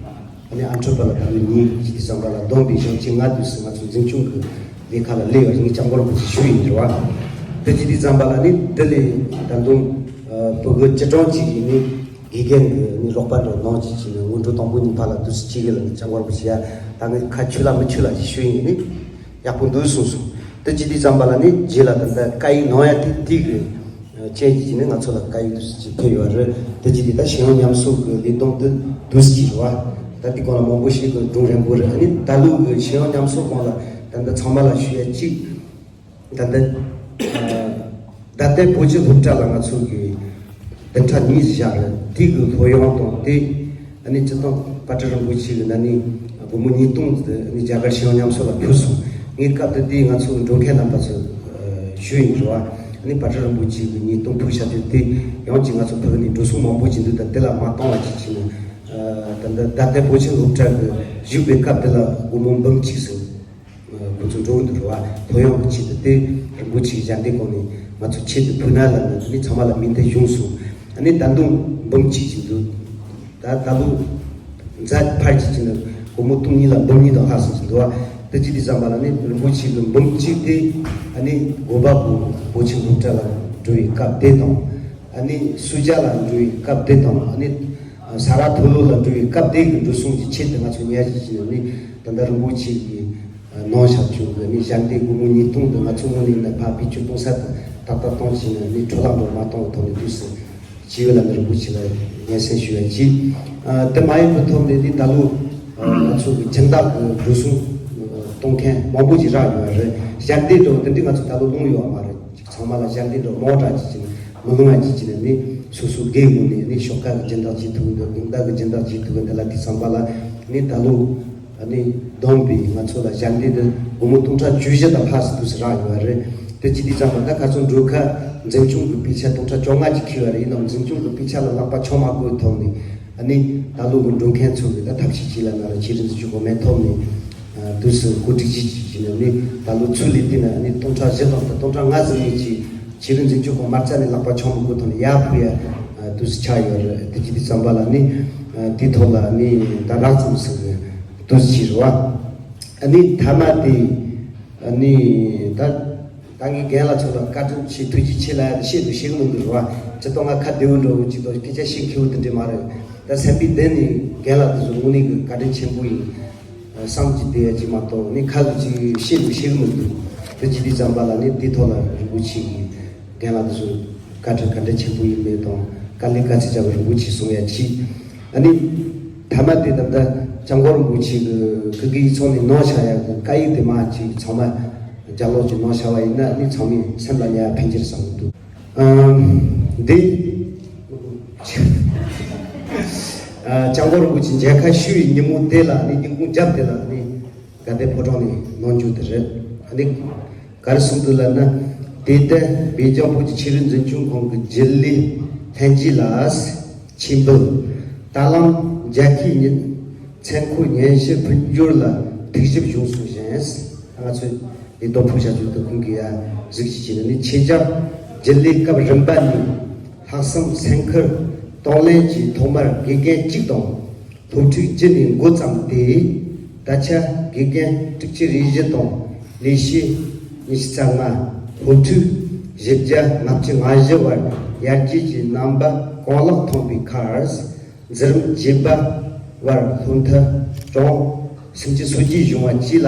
ཨ་ནི་ཨན་ཊི་ཝར་པ་ལ་ད་ལོ་གཉིས་ཅིག་དུས་ཙམ་པ་ལ་བསྡོམས་པའི་གཞོན་སྐྱེས་ལྔ་དུས་སུ་ང་ཚོ་འཛིན་སྐྱོང་གི་ལས་ཀ་ལ་སླེབས་ཡོད་རེད། ངས་སྐྱབས་མགོན་རིན་པོ་ཆེ་ཞུ་ཡིན་རེད་བ། དེ་ཅིག་དུས་ཙམ་པ་ལ་ནི་དེ་ལས་ད་དུང་ཕྲུ་གུ་བཅུ་གྲངས་ཅིག་གིས་ནི། དགེ་རྒན་གྱི་ནི་རོགས་པ་འདྲ་གནང་བྱས་བྱས་ནས་སྔོན་འགྲོ་དང་པོ་གཉིས་ཕར་ལ་དུས་སུ་ཅིག་གི་ལ་ནི་སྐྱབས་མགོན་རིན་པོ་ཆེ་ཡ་ད་ངས་ཁ་ཆུ་ལ་མི་ཆུ་ལ་ཞིག་ཞུས་ཡིན་ནི་ཡག་པོ་འདུག་གསུངས་སོང་། དེ་ཅི་དུས་ཙམ་པ་ལ་ནི་རྗེས་ལ་ད་ལྟ་བཀའ་ཡིག་གནང་ཡ་དེ་དེ་གི་ བཅས་ཀྱི་ནི་ང་ཚོ་ལ་བཀའ་ཡིག་དུ་ཅིག་ཕེབས་ཡོད་རེད། དེ་ཅི་དེ་ད་ཤེས་ཡོན་ཉམས་གསོ་གི་ལས་དོན་དུ་དུས་ཀྱི་རེད་བ། ད་དེ་གོང་ལ་མང་པོ་ཞིག་གི་སྒྲུང་རན་པོ་རེད། ཨ་ནི་ད་ལོ་གི་ཤེས་ཡོན་ཉམས་གསོ་གོང་ལ་ད་ལྟ་ཚང་མ་ལ་ཞུ་ཡ་གཅིག་ད་ལྟ་ཨ་རྡ་སྟེང་བོད་ཁྱིམ་སློབ་གྲྭ་ལ་ང་ཚོ་གི་བདུན་ཕྲག་གཉིས་བཞག་རེད། དེ་གི་སློབ་ཡོན་དང་དེ་ཨ་ནི་སྤྱི་བཏང་དཔལ་སྤྲུལ་རིན་པོ་ཆེ་གི་ན་ནི་སྒོར་མོ་ཉིས་སྟོང་དེ་ཨ་ནི་རྒྱ་གར་ཤེས་ཡོན་ཉམས་གསོ་ལ་ཕུལ་སོང་། ངས་སྐབས་དེ་དུས་ང་ཚོ་འགྲོ་མཁན་རྣམ་པ་ཚོ་ཞུས་ཡིན་རེད་བ། ཨ་ནི་དཔལ་སྤྲུལ་རིན་པོ་ཆེ་གི་ཉིས་སྟོང་ཕུལ་བྱ་དུས་དེ་ཡང་ཅིག་ང་ཚོ་ཕུལ་ནས་འགྲོ་སོང་མང་པོ་ཅིག་འདུག་ད་དེ་ལ་མ་གཏོང་བ་ཅིག་བྱས་ན་ད་ལྟ་རྡ་སྟེང་བོད་ཁྱིམ་སློབ་གྲྭ་གི་བཞུགས་པའི་སྐབས་དེ་ལ་སྒོར་མོ་འབུམ་གཅིག་ཟིན། ཁོ་ཚོ་འགྲོ་གི་འདུག་རེད་བ། ལྷོད་ཡངས་ཀྱི་ཆེད་དུ་དེ་རིན་པོ་ཆེའི་ཞལ་འདེབས་སྒོ་ནས་ང་ཚོ་ཆེད་དུ་ཕུལ་ན་ལབ་ནས་དེ་ནས་ཚང་མ་ལ་མིང་དེ་བྱུང་སོང་། ཨ་ནི་ད་དུང་འབུམ་གཅིག་ཅིག་འདུག་ད་ད་ལོ་མཛད་ཕར་གྱི་ཅིག་ནི་སྒོར་མོ་སྟོང་གཉིས་ལ་འབུམ་གཉིས་དང་ལྷག་སོང་ཟིན་འདུག་བ། དེ་ཅི་དེ་ཙམ་པ་ལ་ནི་རིན་པོ་ཆེ་གི་འབུམ་གཅིག་དེ་ཨ་ནི་གོ་བ་བོ་བོད་ཁྱིམ་སློབ་གྲྭ་ལ་འགྲོ་བའི་སྐབས་དེ་དང་། ཨ་ནི་སུ་ཇཱ་ལ་འགྲོ་བའི་སྐབས་དེ་དང་། ཨ་ནི་ས་ར་ཐོ་ལོ་ལ་འགྲོ་བའི་སྐབས་དེ་གི་འགྲོ་སོང་གི་ཆེད་དུ་ང་ཚོ་ཉར་ཞིག་བྱས་ནས་ནི་ད་ལྟ་རིན་པོ་ཆེ་གི་ནང་བཞག་བྱུང་གི་ནི་ཞལ་འདེབས་སྒོར་མོ་ཉིས་སྟོང་དུ་ང་ཚོ་དངོས་གནས་ནི་ཕར་བེད་སྤྱོད་གཏོང་ས་དུ་ཏག་ཏག་གཏོང་བྱས་ནས་ནི་འཕྲོ་བརླག་འགྲོ་མ་གཏོང་བའི་ཐོག་ནས་དུས་སུ་སྤྱི་འོས་ལ་ནི་རིན་པོ་ཆེ་ལ་སྙན་སེང་ཞུ་བ་གཅིག་དེ་མ་ཡིན་པའི་ཐོག་ནས་ནི་ད་ལོ་ང་ཚོ་གི་སྦྱིན་བདག་གི་འགྲོ་སོང་གཏོང་མཁན་མང་པོ་ཅིག་རག་ཡོད་རེད། ཞལ་འདེབས་འགྲོ་དེ་འདྲའི་ང་ཚོ་ད་ལོ་ལོང་ཡོད་མ་རེད། ཚང་མ་ལ་ཞལ་འདེབས་འགྲོ་མོ་འདྲ་ཅིག་ཅིག་མི་ལོང་བ་ཅིག་ཅིག་ནས་ནི་སོ་སོ་སྒེར་ངོས་ནས་ནི་ཤོག་ཁག་གི་སྦྱིན་བདག་བྱེད་ཐུབ་འདུག་དགོན་བདག་གི་སྦྱིན་བདག་བྱེད་ཐུབ་འདུག་ལ་དེ་ཚང་མ་ལ་ནི་ད་ལོ་ནི་བསྡོམས་པས་ང་ཚོ་ལ་ཞལ་འདེབས་དེ་སྒོར་མོ་སྟོང་ཕྲག་བཅུ་བཞི་དང་ལྷག་ཙམ་དུས་སུ་རག་ཡོད་རེད། དེ་ཅི་དེ་ཚང་མ་ད་ཁ་སང་འགྲོ་ཁ་འཛིན་སྐྱོང་གི་དཔེ་ཆ་སྟོང་ཕྲག་བཅོ་ལྔ་ཅིག་ཁྱེར་བ་རེད། ཡིན་ནའང་འཛིན་སྐྱོང་གི་དཔེ་ཆ་ལ་ལག་པ་འཆང་མ་དགོས་ཐོག་ནས་ཨ་ནི་ད་ལོ་གི་འགྲོ་མཁན་ཚོ་གི་ད་ཐབས་ཤེས་ཅིག་ལ་ང་རང་ཆེད་དུ་འཛིན་སྐྱོང་གི་མེད་ཐོག་ནས། དུས་སུ་གོ་སྒྲིག་བྱེད་ཀྱི་ནི་ད་ལོ་ཚུར་ལས་དེ་ན་ནི་སྟོང་ཕྲག་བཞི་དང་དང་སྟོང་ཕྲག་ལྔ་ཙམ་ནས་ཀྱི་ཆེད་དུ་འཛིན་སྐྱོང་གི་མ་རྩ་ནས་ལག་པ་འཆང་མི་དགོས་ཐོག་ནས་ཡར་ཕུལ་ཡ་དུས་སུ་ཆགས་ཡོད་རེད། དེ་ཅི་དེ་ཙམ་པ་ལ་ནི་དེའི་ཐོག་ལ་ནི་ད་རགས་ཙམ་ཟིན་དུས་སུ་བྱས་རེད་བ། ཨ་ནི་མཐའ་མ་དེ་ཨ་ནི་ད་ད་ངས་རྒན་ལགས་ཚོ་ལ་བཀའ་དྲིན་ཆེ་ཐུགས་རྗེ་ཆེ་ལབ་ཡ་དེ་བཤད་དུ་བཤད་གི་མི་འདུག་རེད་བ། ཇི་ལྟར་ང་ཁ་བདེ་བོ་འགྲོ་བོ་ཅིག་དང་སྐད་ཆ་བཤད་མཁས་བོ་དེ་འདྲས་མ་རེད། ད་སེམས་པའི་གཏིང་ནས་རྒན་ལགས་དེ་ཚོ་དངོས་གནས་ཀྱི་བཀའ་དྲིན་ཆེན་པོ་ཡིན། བསམ་གྱི་བསྡད་ཡ་ཅིག་མ་གཏོགས་ནི་ཁ་ལ་ཅིག་བཤད་དུ་བཤད་གི་མི་འདུག་དེ་ཅི་དེ་ཙམ་པ་ལ་ནི་དེ་ཐོག་ལ་རིན་པོ་ཆེ་གི་རྒན་ལགས་དེ་ཚོ་བཀའ་དྲིན་ག་འདྲ་ཆེན་པོ་ཡིན་མེད་དང་དཀའ་ལས་དཀའ་ཚེགས་བརྒྱབ་པ་རིན་པོ་ཆེ་གསུང་ཡ་གཅིག་ཨ་ནི་མཐའ་མ་དེ་ད་ལྟ་སྐྱབས་མགོན་རིན་པོ་ཆེ་གི་ཁུ་གི་ཡིག་ཚང་ནས་གནང་བཞག་ཡ་གི་བཀའ་ཡིག་དེ་མ་ཅིག་ཚང་མ་ལྗགས་ཀློག་ཅིག་གནང་བཞག་པ་ཡིན་ན་ནི་ཚང་མས་སེམས་ལ་ཉར་ཡ་ཕན་ཆེར་བསམ་གི་འདུག་ཨ་འདི་ཨ་སྐྱབས་མགོན་རིན་པོ་ཆེ་མཇལ་ཁ་ཞུ་བའི་ཉིན་མོ་དེ་ལ་ནི་ཉིན་གུང་རྒྱབ་དེ་ལ་ནི་དགའ་ལྡན་ཕོ་བྲང་ནས་གནང་རྒྱུ་དེ་རེད། ཨ་ནི་ག་རེ་གསུངས་འདུག་ལབ་ན། དེ་ལྟར་པེ་ཅིང་བོད་ཀྱི་ཆོས་རིག་འཛིན་སྐྱོང་ཁང་གི་རྒྱུན་ལས་ལྷན་རྒྱས་ལ་ཆེད་འབུལ། ད་ལམ་རྒྱལ་ཁའི་ཉིན་མཚན་འཁོར་ཉན་ཞིབ་ཕུལ་འབྱོར་ལ་ཐུགས་ཞིབ་བྱུང་སོང་ཞིང་། ང་ཚོས་ལས་དོན་ཕུལ་བྱ་རྒྱུ་དེ་ཁོང་གིས་ཡ་གཟིགས་ཀྱི་བྱས་ནས་ནི་ཆེད་བཅར་རྒྱུན་ལས་སྐབས་རིམ་པ་གཉིས་ལྷག་བསམ་སེམས་ཁུར་གཏོང་ལེན་གྱིས་ཐོག་མར་དགེ་རྒན་གཅིག་དང་། སློབ་ཕྲུག་བརྒྱུད་ནས་འགོ་བརྩམས་ཏེ། ད་ཆ་དགེ་རྒན་དྲུག་ཅུ་རེ་བཞི་དང་ལས་བྱེད་ཉི་ཤུ་རྩ་ལྔ། སློབ་ཕྲུག་བཞི་བརྒྱ་ལྔ་བཅུ་ང་བཞི་བར་ཡར་རྒྱས་ཀྱི་རྣམ་པ་གང་ལེགས་མཐོང་བའི་ཁར། འཛིན་རིམ་བརྒྱད་པ་བར་སློབ་མཐར་གྲངས་སུམ་ཅུ་སོ་བརྒྱད་བྱུང་བ་བཅས་ལ་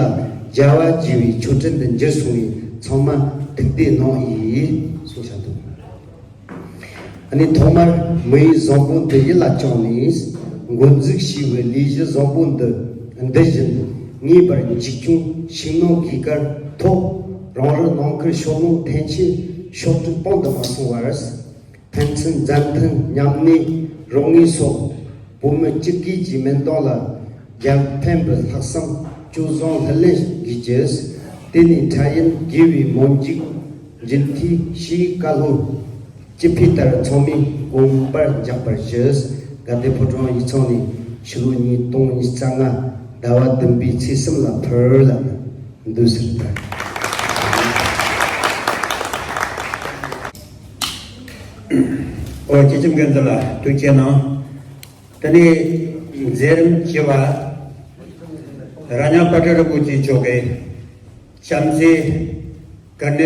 རྒྱལ་བ་དགྱེས་པའི་མཆོད་སྤྲིན་དུ་འགྱུར་སོང་བས་ཚང་མ་ཐུགས་བདེ་གནང་ཡིན་གསུངས་བཞག་འདུག་ཨ་ནི་ཐོག་མར་མི་ཡི་བཟང་པོ་འདི་ཡིད་ལ་བཅངས་ནས་འགོ་འཛུགས་ཞུས་པའི་ལས་གཞི་བཟང་པོ་འདི་འདི་བཞིན་ངེས་པར་འཇིགས་སྐྱོང་ཤུགས་སྣོན་གིས་ཀར་ཐོག་རང་རེའི་ནང་ཁུལ་ཕྱོགས་ལྷུང་འཐེན་ཆེད་ཕྱོགས་དྲུག་སྤང་དུ་མ་སོང་བར་ཕན་ཚུན་མཛའ་མཐུན་མཉམ་གནས་རོགས་དངུལ་སོགས་བོད་མི་སྤྱི་སྒེར་གྱི་མི་འདང་ལ་རྒྱལ་ཕན་པའི་ལྷག་བསམ་སྤྱོད་བཟང་ལྷུར་ལེན་དགོས་རྒྱུ། དེ་ནས་འཕྲལ་ཡུན་དགེ་བའི་མོ་མཇུག་འབྲེལ་མཐུད་ཞུས་བཀའ་སློབ། སྤྱི་ཕན་ལྟར་ཚང་མས་གོང་བར་འཇགས་པར་ཞུ། དགའ་ལྡན་ཕོ་བྲང་ཡིག་ཚང་ནས་ཕྱི་ལོ་ཉིས་སྟོང་ཉི་ཤུ་རྩ་ལྔ་ཟླ་བ་བདུན་པའི་ཚེས་གསུམ་ལ་ཕུལ་ལ་འདུག་ཟེར་ད། ཨོ་སྐྱེས་ཆེན་མཁན་ཚོ་ལ་ཐུགས་རྗེ་གནང་། དེ་ནས་མཛད་རིམ་བཞི་པ། རྭ་རྙིང་དཔལ་སྤྲུལ་རིན་པོ་ཆེ་མཆོག་གིས། བྱམས་བརྩེ། དཀར་ནད་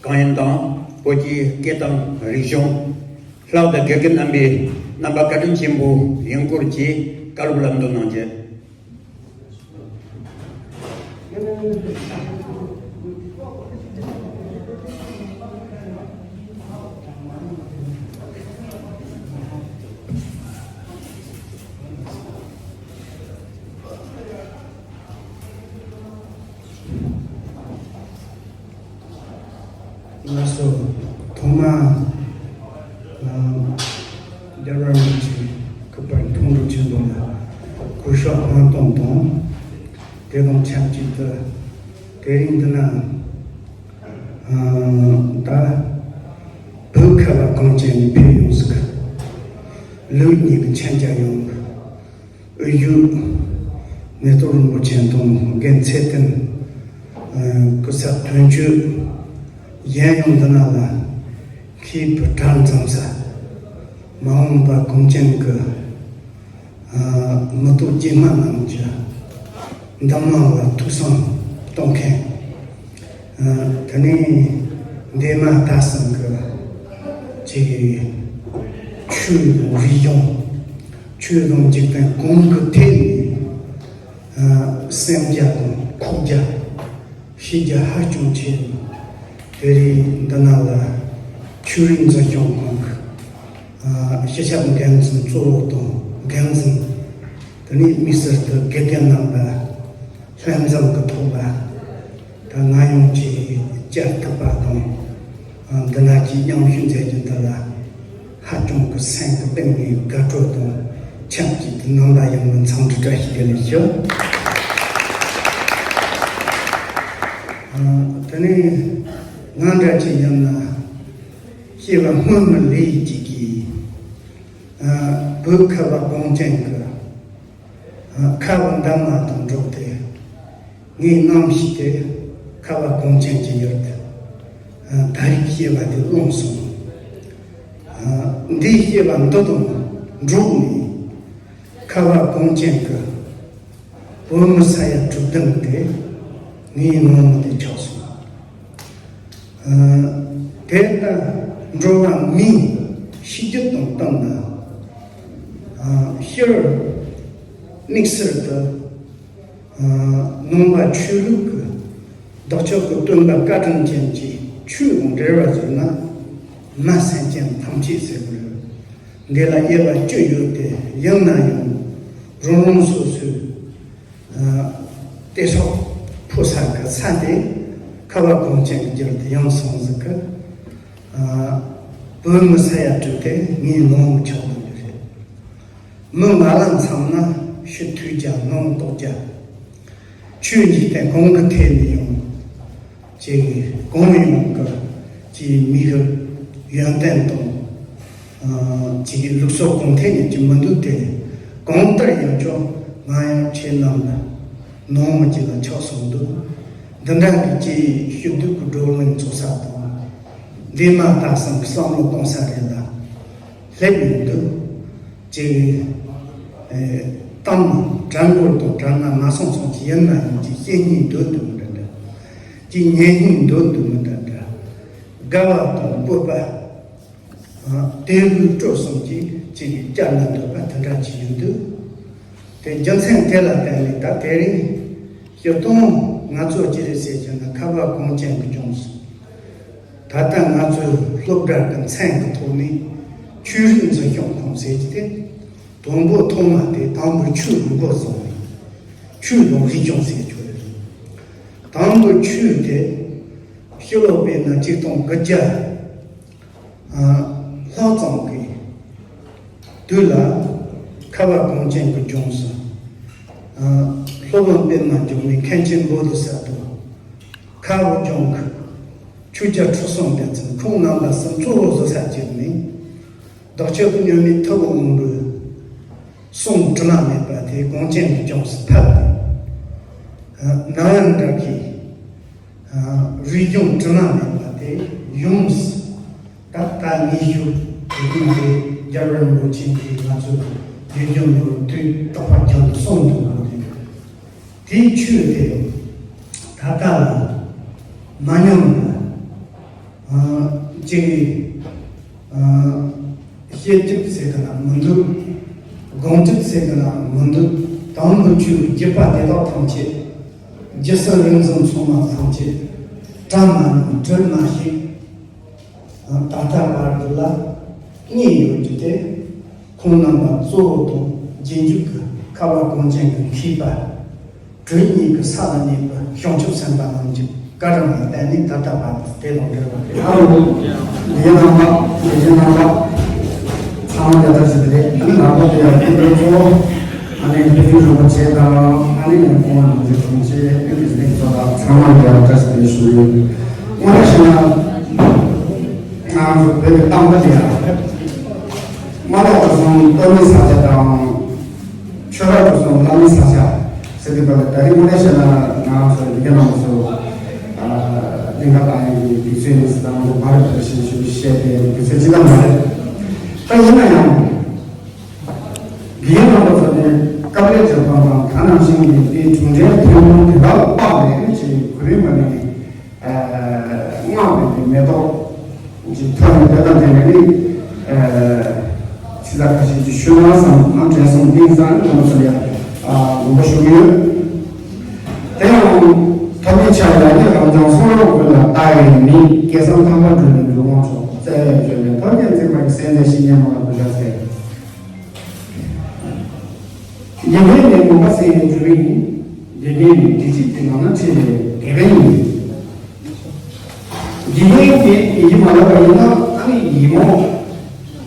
གང་ཡིན་དང་བོད་ཀྱི་སྐད་དང་རིག་གཞུང་། ལྷག་ཏུ་དགེ་རྒན་རྣམ་པའི་རྣམ་པ་བཀའ་དྲིན་ཆེན་པོའི་ཡིན་སྐོར་གྱི་བཀའ་སློབ་ལམ་སྟོན་གནང་རྒྱུ། ཨ་ ཐོག་མ་རྒྱལ་བ་རིན་པོ་ཆེ་སྐུ་པར་མཐོང་གྲོལ་ཆེན་པོ་ལ་གུས་ཕྱག་སྔ་གཏོང་དང་། དེ་དང་ཆབས་ཅིག་ཏུ་དེ་རིང་འདི་ན་ད་བོད་ཁ་བ་གངས་ཅན་ནས་ཕེབས་ཡོང་ཟིག་ལུགས་གཉིས་ཀྱི་མཆན་རྒྱག་ཡོང་གི། དབུས་བཞུགས་མེ་ཏོག་རིན་པོ་ཆེ་དང་རྒན་ཚེ་བརྟན། སྐུ་ཚབ་དོན་གཅོད་གཞན་ཡང་འདི་ན་ལ་མཁས་པའི་གྲལ་འཛོམས་ས། མ་འོངས་པ་གངས་ཅན་གྱི་མི་ཐོག་རྗེས་མ་རྣམས་ཀྱི་འདུམ་ལམ་ལ་ཐུགས་བསམ་གཏོང་མཁན། དེ་ནས་འདས་མ་ད་གསུམ་གྱི་ཅིག་ཆོས་དང་རིག་གཞུང་། ཆོས་དང་འཇིག་རྟེན་གང་གི་ཐད་ནས་སེམས་རྒྱ་དང་ཁོག་རྒྱ་ཤེས་རྒྱ་ཧ་ཅང་ཆེ། དེ་རིང་འདི་ན་ལ་ཆོས་རིག་འཛིན་སྐྱོང་ཁང་གི་སྤྱི་ཁྱབ་འགན་འཛིན་གཙོ་བོ་དང་འགན་འཛིན། དེ་ནས་དམིགས་བསལ་དུ་དགེ་རྒན་རྣམ་པ་ལྷན་འཛོམས་ཀྱི་ཐོག་ལ། ད་ང་ཡང་ཅིག་བཅར་ཐུབ་པ་དང་། འདི་ན་ཅིག་མཉམ་ཞུགས་མཛད་རྒྱུ་འདི་ལ་ཧ་ཅང་གི་སེམས་ཀྱི་གཏིང་ནས་དགའ་སྤྲོ་དང་ཆབས་ཅིག་ཏུ་ནང་པ་ཡོངས་ལ་འཚམས་འདྲི་བཀྲ་ཤིས་བདེ་ལེགས་ཞུ། དེ་ནས་ང་འདྲ་ཅིག་ཡིན་ན་སྐྱེ་བ་སྔོན་མའི་ལས་ཀྱི་གིས་བོད་ཁ་བ་གངས་ཅན་གྱི་ཁ་བ་འདབ་མ་དང་འགྲོགས་ཏེ། ངས་རྔམ་བྱས་ཏེ་ཁ་བ་གངས་ཅན་གྱི་ཡུལ་དུ་ད་རེས་སྐྱེ་བ་དེ་བླངས་སོང་། འདིའི་སྐྱེ་བ་འདི་དང་འགྲོགས་ནས་ཁ་བ་གངས་ཅན་གྱི་བོད་མི་ས་ཡ་དྲུག་བདུན་དེ་ངའི་ནང་མི་དེ་ཆགས་སོང་། དེ་ལྟར་འགྲོ་བ་མིའི་ཤེས་རྒྱུད་དང་བསྟུན་ན། སྤྱིར་དམིགས་བསལ་དུ་ནང་པ་ཆོས་ལུགས་ཀྱི་བདག་ཅག་གི་སྟོན་པ་བཀའ་དྲིན་ཅན་གྱི་ཆོས་དང་འབྲེལ་བར་བཟུང་ན། མ་སེམས་ཅན་ཐམས་ཅད་ཟེར་བར་འདི་ལ་དབྱེ་བ་བཅུ་ཡོད་དེ། ཡིན་ན་ཡང་རང་རང་སོ་སོའི་ལྟེ་སྲོག་ཕུལ་ས་གི་ས་དེ་ཁ་བ་གངས་ཅན་གྱི་རྒྱུད་དུ་ཡང་སོང་ཟིག་གི། བོད་མི་ས་ཡ་དྲུག་དེ་ངའི་ནང་མི་ཆགས་བསྡད་རྒྱུ་རེད། མི་ང་ལ་མཚོན་ན་ཕྱི་ཐོས་རྒྱ་ནང་རྟོགས་རྒྱ། ཆོས་འཇིག་རྟེན་གང་གི་ཐད་ནས་ཡང་ཅིག་གང་ཡོང་གི་ཅིག་མི་གི་ཡོན་ཏན་དང་ཅིག་ལུགས་སྲོལ་གང་ཐད་ནས་ཅིག་མི་འདུག་སྟེ། གང་ལྟར་ཡང་ཅོག་ང་ཡང་ཁྱེད་རྣམས་ལ་ནང་མི་ཅིག་ལ་ཆགས་སོང་འདུག་འདི་འདྲ་གི་ཅིག་ཤུགས་སྡུད་ཀྱི་བགྲོ་གླེང་ཚོགས་ས་དང་། འདས་མ་ད་གསུམ་གྱི་བསམ་བློ་གཏོང་ས་རེད་ལ། སླེབས་ཡོང་དུས་ཅིག་གཏམ་དྲན་སྐོར་དང་དྲན་ན་མ་སོང་སོང་ཅིག་ཡིན་ན་ཡང་ཅིག་བཤད་སྙིང་འདོད་འདུག་མི་འདྲ་འདྲ། ཅིག་ཉན་སྙིང་འདོད་འདུག་མི་འདྲ་འདྲ། དགའ་བ་དང་སྤོབས་པ། དེ་ལུས་སྤྲོ་གསུམ་གྱིས་ཅིག་བསྐྱར་ནས་འདོད་པ་དེ་འདྲ་ཅིག་ཡིན་དུས། དེ་རྒྱུ་མཚན་དེ་ལ་བརྟེན་ནས་ད་དེ་རིང་སྤྱིར་བཏང་ང་ཚོ་ཅི་རེད་ཟེར་བྱས་ན་ཁ་བ་གངས་ཅན་གྱི་ལྗོངས་སུ། ད་ལྟ་ང་ཚོའི་སློབ་གྲྭ་གི་མཚན་གྱི་ཐོག་ནས་ཆོས་རིག་འཛིན་སྐྱོང་ཁང་ཟེར་གྱི་དེ། དང་པོ་ཐོག་མ་དེ་དང་པོའི་ཆོས་ཀྱི་འགོ་བཟུང་ནས་ཆོས་དང་རིག་གཞུང་ཟེར་ཆོག་རེད། དང་པོའི་ཆོས་དེ་ཕྱི་ལོ་དཔེར་ན་ཆིག་སྟོང་དགུ་བརྒྱ་ལྷག་ཙམ་གྱི་དུས་ལ་ཁ་བ་གངས་ཅན་གྱི་ལྗོངས་སུ་སློབ་དཔོན་པདྨ་འབྱུང་གནས་མཁན་ཆེན་བོ་དྷི་ས་ཏྭ་ཁ་བ་ལྗོངས་ཀྱི་ཆོས་རྒྱལ་ཁྲི་སྲོང་ལྡེ་བཙན་ཁོང་རྣམ་པ་གསུམ་གཙོ་བོ་བཟོ་ས་བྱས་ནས། བདག་ཅག་གི་མཉམ་མེད་ཐུ་བོ་དབང་པོའི་གསུང་དྲི་མ་མེད་པ་དེ་གངས་ཅན་གྱི་ལྗོངས་སུ་ཕབ་སྟེ། ནང་པ་འདྲ་གི་རིག་གཞུང་དྲི་མ་མེད་པ་དེ་ཡོངས་སུ་ད་ལྟ་ངེས་ཤོས་ཀྱི་དེ་རྒྱལ་བ་རིན་པོ་ཆེ་གིས་ང་ཚོའི་རིག་གཞུང་ལ་དུས་རྟག་པར་སྦྱངས་གསུངས་འདུག་པ་རེད། དེའི་ཆོས་དེ་ད་ལྟ་ལ་མ་ཉམས་པ་ཅིག་བཤད་རྒྱུ་ཟེར་གི་ན་མི་འདུག་སྒོམ་རྒྱུ་ཟེར་གི་ན་མི་འདུག་དང་པོ་ཆོས་ཀྱི་རྒྱུད་པ་དེ་དག་ཐམས་ཅད་རྒྱུ་གསུམ་རིག་གསུམ་ཚང་མ་ཐམས་ཅད་དྲན་མ་མྱོང་དྲན་མ་ཤེས། ད་ལྟ་བར་དུ་ལ་གནས་ཡོད་རྒྱུ་དེ་ཁོང་རྣམ་པ་གཙོ་བོ་དང་རྗེས་འཇུག་གི་ཁ་བ་གངས་ཅན་གྱི་མཁས་པ་དྲུག་གཉིས་ཀྱི་ས་ལ་གནས་པའི་བྱང་ཆུབ་སེམས་དཔའ་རྣམས་ཀྱི་ བཀའ་དྲིན་ལ་བརྟེན་ནས་ད་ལྟ་བར་དུ་དེ་དང་འབྲེལ་བ་རེད། ཨ་རོ། ཡིན་ནམ་པ་ཡིན་ནམ་པ། ཚང་མ་ལ་ད་ཞིག་རེད། ཨ་ནི་ལག་པ་དེ་ཡང་དེ་འདྲ་ཚོ། ཨ་ནི་དཔེ་རིན་པོ་ཆེ་དང་ཨ་ནི་ཁོང་ནང་ཆེན་དྲུང་ཆེ་དབུས་ཀྱི་ལས་ཚོགས་དང་ཚང་མ་ལ་ཡང་བཀྲ་ཤིས་བདེ་ལེགས་ཞུ་ཡོད། དངོས་གནས་བཤད་ན། ང་ཚོ་བོད་ཀྱི་གཏམ་དཔེ་དེ་ཡང་། མ་ལོག་ཏུ་སོང་སྟོད་སྨད་ས་ཆ་དང་། ཆོས་རབ་ཏུ་སོང་བླ་མའི་ས་ཆ་ཟེར་གྱི་འདུག་ལ། ད་རིང་དངོས་གནས་བཤད་ན་ང་ཚོ་ཡི་གེ་ནང་སོ། གླིང་ག་བཏང་ཡག་གི་དུས་ཚོད་ནི་ཟེར་དང་མ་རེད། ཕར་ཕར་ཞིག་ཞུ་བཤད་དེ་དུས་ཚོད་ཅི་ལ་མ་རེད། ད་ཡིན་ན་ཡང་། དགེ་རྒན་རྣམ་པ་ཚོ་ནི་སྐབས་ལས་བྱེད་པ་དང་ད་ནང་བཞིན་གྱི་དེའི་གྲུབ་འབྲས་ཐོན་ཁུངས་དེ་དག་ལ་དཔག་ནས་ཅིག་གོ་རིམ་པ་ནས་སྔགས་པའི་མེ་ཏོག་ཅིག་ཐོན་ནས་དེ་དང་དེ་ནས་ནི་ཕྱི་ཟླ་ཁ་ཤས་ཀྱི་ཤུལ་ལ་བསམ་ན་དྲན་གསུམ་གཏིང་ཟབ་ནས་ང་ཚོ་ལ་དགོངས་པ་ཞུ་གི་ཡོད། དེ་ཡང་ཐོབ་ནས་ཆ་ཡ་ནི་རང་བྱུང་གསུང་རབ་ཀུན་ལ་ལྟ་བའི་མི་སྐལ་བཟང་ཐང་པ་སྒྲོལ་མའི་འབྲུག་དབང་ཕྱུག་བཙལ་བའི་བརྗོད་པའི་ཐོབ་ནས་འཛིན་པ་ཡི་སེམས་ལྡན་བཤེས་གཉེན་མ་ལ་བུ་ཤ་ཟེར། དགེ་རྒན་ནི་མུན་པ་སེལ་བའི་འབྲུ་རིགས་ཡིན། དགེ་རྒན་ནི་བདེ་སྐྱིད་ཀྱི་ནང་ན་འཁྲིད་པའི་དེད་དཔོན་ཡིན། དགེ་རྒན་གྱིས་ཡིད་ཀྱིས་མ་ལབ་པ་ཡིན་ན་ཨ་ནི་ཡིད་མོ་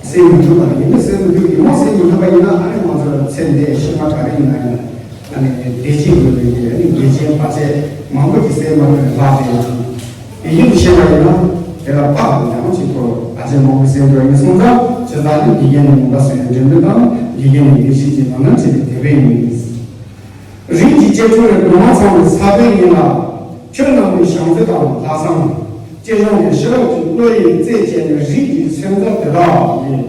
སེལ་མི་ཐུབ་པ་ཡིན་ན་སེལ་མི་ཐུབ། ཡིད་མོ་སེལ་མི་ཐུབ་པ་ཡིན་ན་ཨ་ནི་ང་ཚོ་ལ་ཚེ་འདས་ཤི་མ་ག་རེ་ཡིན་ན་ཡང་ཨ་ནི་བདེ་སྐྱིད་དགོས་པའི་ཨ་ནི་དགེ་རྒན་བར་ཆད་མང་པོ་ཞིག་སེལ་མ་ཐུབ་པའི་ལྷ་དེ་ཡིན། དེ་ཡིན་ཞེས་པ་ཡིན་ན། དེ་ལ་དཔག་ཏུ་མེད་པ་ཅིག་གོ། ཨ་ཅེ་མང་པོ་ཟེར་འགྲོ་ཡིན་སོང་ཙང་། བྱས་ཙང་ནི་དགེ་རྒན་ནི་མུན་པ་སེལ་བའི་འབྲས་བུ་དང་། དགེ་རྒན་ནི་བདེ་སྐྱིད་ཀྱི་ནང་ན་འཁྲིད་པའི་དེད་དཔོན་ཡིན། རིགས་ཀྱི་གཅེས་ཕྲུག་ནི་སྒྲོལ་མ་ཚང་བའི་ས་དཔོན་ཡིན་ལ། ཁྱོད་རྣམས་ནི་བྱང་རྩེ་དང་ལྷ་བསང་། སྐྱེས་ལྗོངས་ཀྱི་ཤེས་རབ་ཀྱི་བློ་ཡིས་རྩད་བཅད་ནས་རིགས་ཀྱི་སེམས་རྩ་དེ་དག་ལས་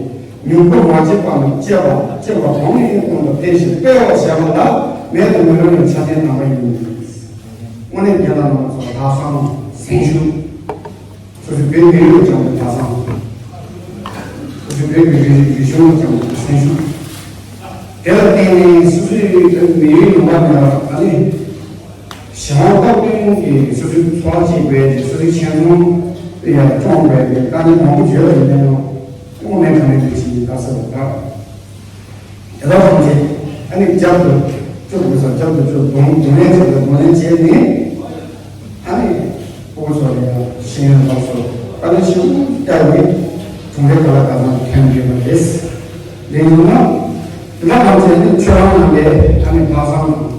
མྱུ་གུ་མ་བརྗེད་པ་ནི་བཅད་པ་བཅད་པ་གང་ཡིན་གོང་དུ་འཕེལ་ཞིང་སྤེལ་བར་བྱ་བ་ལ་མེད་དུ་མི་རུང་བའི་ཆ་རྐྱེན་དམ་པ་ཡིན། དངོས་གནས་རྒན་ལགས་རྣམ་པ་ཚོ་ལྷ་བསང་སེམས་ཤུགས། སོ་སོའི་བོད་མི་རིགས་ལ་བཅངས་པའི་ལྷ་བསང་། སོ་སོའི་བོད་ཀྱི་རིག་རིག་གཞུང་ལ་བཅངས་པའི་སེམས་ཤུགས། དེ་ལ་བརྟེན་ནས་སོ་སོའི་མི་རིགས་ལུང་པ་ནས་ད་ནི་གཞན་དབང་སྟོབས་ལྡན་གྱི་སོ་སོའི་འཚོ་བ་སྐྱེལ་དགོས་ཀྱི་སོ་སོའི་ཁྱིམ་ཚང་ཡར་སྐྱོང་དགོས་ཀྱི་དཀའ་ངལ་མང་པོ་ཡོད་པ་ཡིན་ན་ཡང་དངོས་གནས་དྲང་གནས་དེ་ཅིག་ཡིན་ད་ཟེར་བ་དང་། དེ་དག་ཐམས་ཅད་ཨ་ནི་རྒྱབ་ཏུ་བཅུག་དགོས་ས་རྒྱབ་ཏུ་བཅུག་གདོང་གདོང་ལེན་བྱེད་དགོས་གདོང་ལེན་བྱས་ནས་ཨ་ནི་ཕྲུ་གུ་ཚོ་ལ་ཡང་ཤེས་ཡོན་སློབ་གསོ་དཀའ་ལས་ཞེ་པོ་བསྐྱལ་ནས་གྲུབ་འབྲས་ག་ལ་ག་ཚང་ཐོན་ཡོད་པ་རེད། དེ་ཡིན་ན་དེ་དག་ཐམས་ཅད་ནི་ཁྱོད་རང་རྣམ་པས་ཨ་ནི་ལྷག་བསམ་དང་།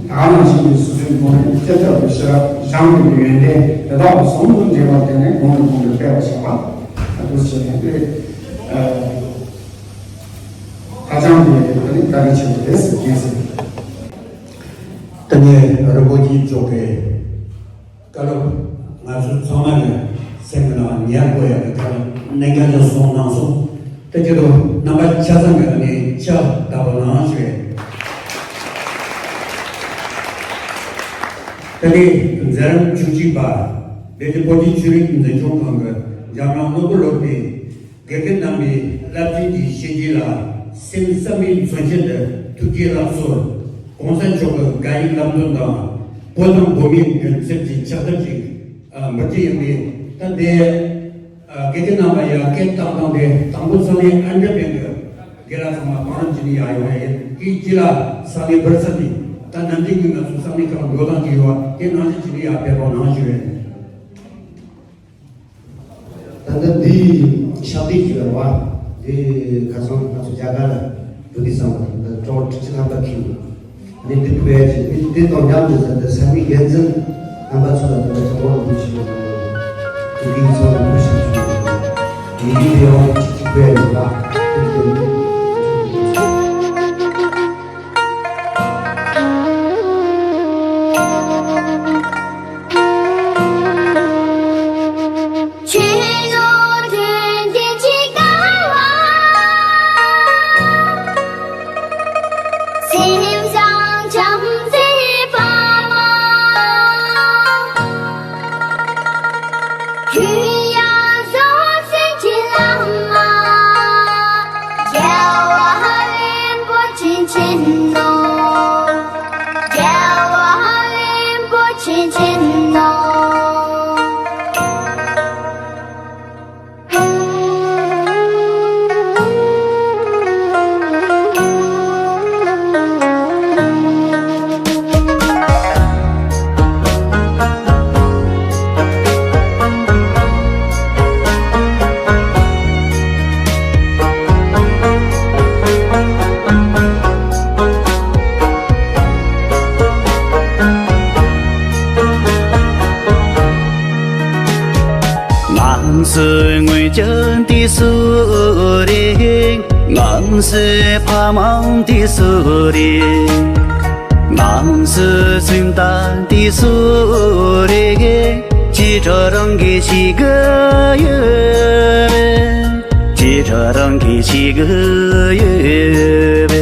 ད་ག་ནང་བཞིན་གྱི་སོ་སོའི་ངོ་ནས་ལྕེ་ཐག་གི་ཤེས་རབ་སྦྱངས་པའི་ཡོན་ཏན་དེ་དག་ལ་ཟུང་དུ་འབྲེལ་བར་བརྟེན་ནས་གོང་དུ་གོང་དུ་སྤེལ་བར་བྱ་བ། ད་དུ་བྱས་ནས་དེ་ཨ་ཧ་ཅང་གི་ད་ནི་བཀའ་དྲིན་ཆེན་པོ་རེད་ཟེར་མཁན་ཟེར། དེ་ནས་རིན་པོ་ཆེ་མཆོག་གིས་བཀའ་སློབ་ང་ཚོ་ཚང་མ་གི་སེམས་ཀྱི་ནང་ཉར་དགོས་ཡག་གི་བཀའ་སློབ་གནད་འགག་ཅིག་གསུངས་གནང་སོང་། དེ་ཆེད་དུ་རྣམ་པ་ཆ་ཚང་གི་ནས་ཕྱག་བརྡབ་པ་གནང་ཞུ། དེ་ནས་མཛད་རིམ་བཅུ་གཅིག་པ། བོད་ཀྱི་བོད་ཀྱི་ཆོས་རིག་འཛིན་སྐྱོང་ཁང་གི་འཇམ་དབྱངས་ནོར་བུ་སློབ་གྲྭས་དགེ་རྒན་རྣམ་པའི་བསླབ་བྱའི་གི་བྱས་རྗེས་ལ་སེམས་བསམ་པའི་མཚོན་ཆེད་དུ་ཐུགས་བསྐྱེད་ལ་གསོལ། གོང་ས་མཆོག་གི་དགའ་ཡི་བསླབ་སྟོན་དང་བོད་དང་བོད་མིའི་མགོན་སྐྱབས་ཀྱི་ཕྱག་དར་ཅིག་འབུལ་གྱི་ཡིན་པས། ད་དེ་དགེ་རྒན་རྣམ་པ་ཡ་སྐད་བཏང་སྟངས་དེ་དང་པོ་ས་གནས་ཨ་འདྲ་བན་གྱི་དགེ་ལགས་ཚང་མ་བང་རིམ་བྱས་ནས་ཡར་ཡོང་ཡ་ཡིན། དེའི་རྗེས་ལ་ས་གནས་བར་ས་ནས་ད་ནམ་རྒྱུན་གྱི་ང་ཚོ་ས་གནས་ཁག་འགྲོ་སྟངས་ཅིག་ཡོད་པ་དེ་ནང་བཞིན་བྱས་ནས་ཡར་ཕེབས་རོགས་གནང་ཞུ་ཡ་ཡིན། ད་ལྟ་འདིའི་ཕྱག་དེབ་ཅིག་ཡོད་རེད་བ། འདི་ཁ་སང་ང་ཚོ་རྒྱ་གར་ལ་འགྲོ་དུས་ཙམ་པ་དང་ད་གྲོགས་ཁྲི་ཆེན་ལྷག་པ་ཁྱིམ་ནས་འདི་ཕུལ་ཡ་ཅིག་འདི་འདི་དང་མཉམ་དུ་ཟེར་ཏེ་ས་མིག་ཡན་འཛིན་རྣམ་པ་ཚོ་ལ་འདི་འདྲ་ཚང་མ་ལ་འབུལ་ཞིག་ཡོད་འདུག་འདི་འདི་ཚང་མ་འབུལ་ཞིག་ཞུ་ཡོད་འདུག་འདི་འདི་དེ་ཡང་ཅིག་ཅིག་ཕུལ་ཡ་ཡིན་པ། སུ་སྔོན་ཆད་དེ་སུ་རེད། ང་སུ་ཕ་མ་དེ་སུ་རེད། ང་སུ་སུན་ད་དེ་སུ་རེད། ཅི་ཁྲ་རང་གི་ཤི་གི་ཡོད། ཅི་ཁྲ་རང་གི་ཤི་གི་ཡོད།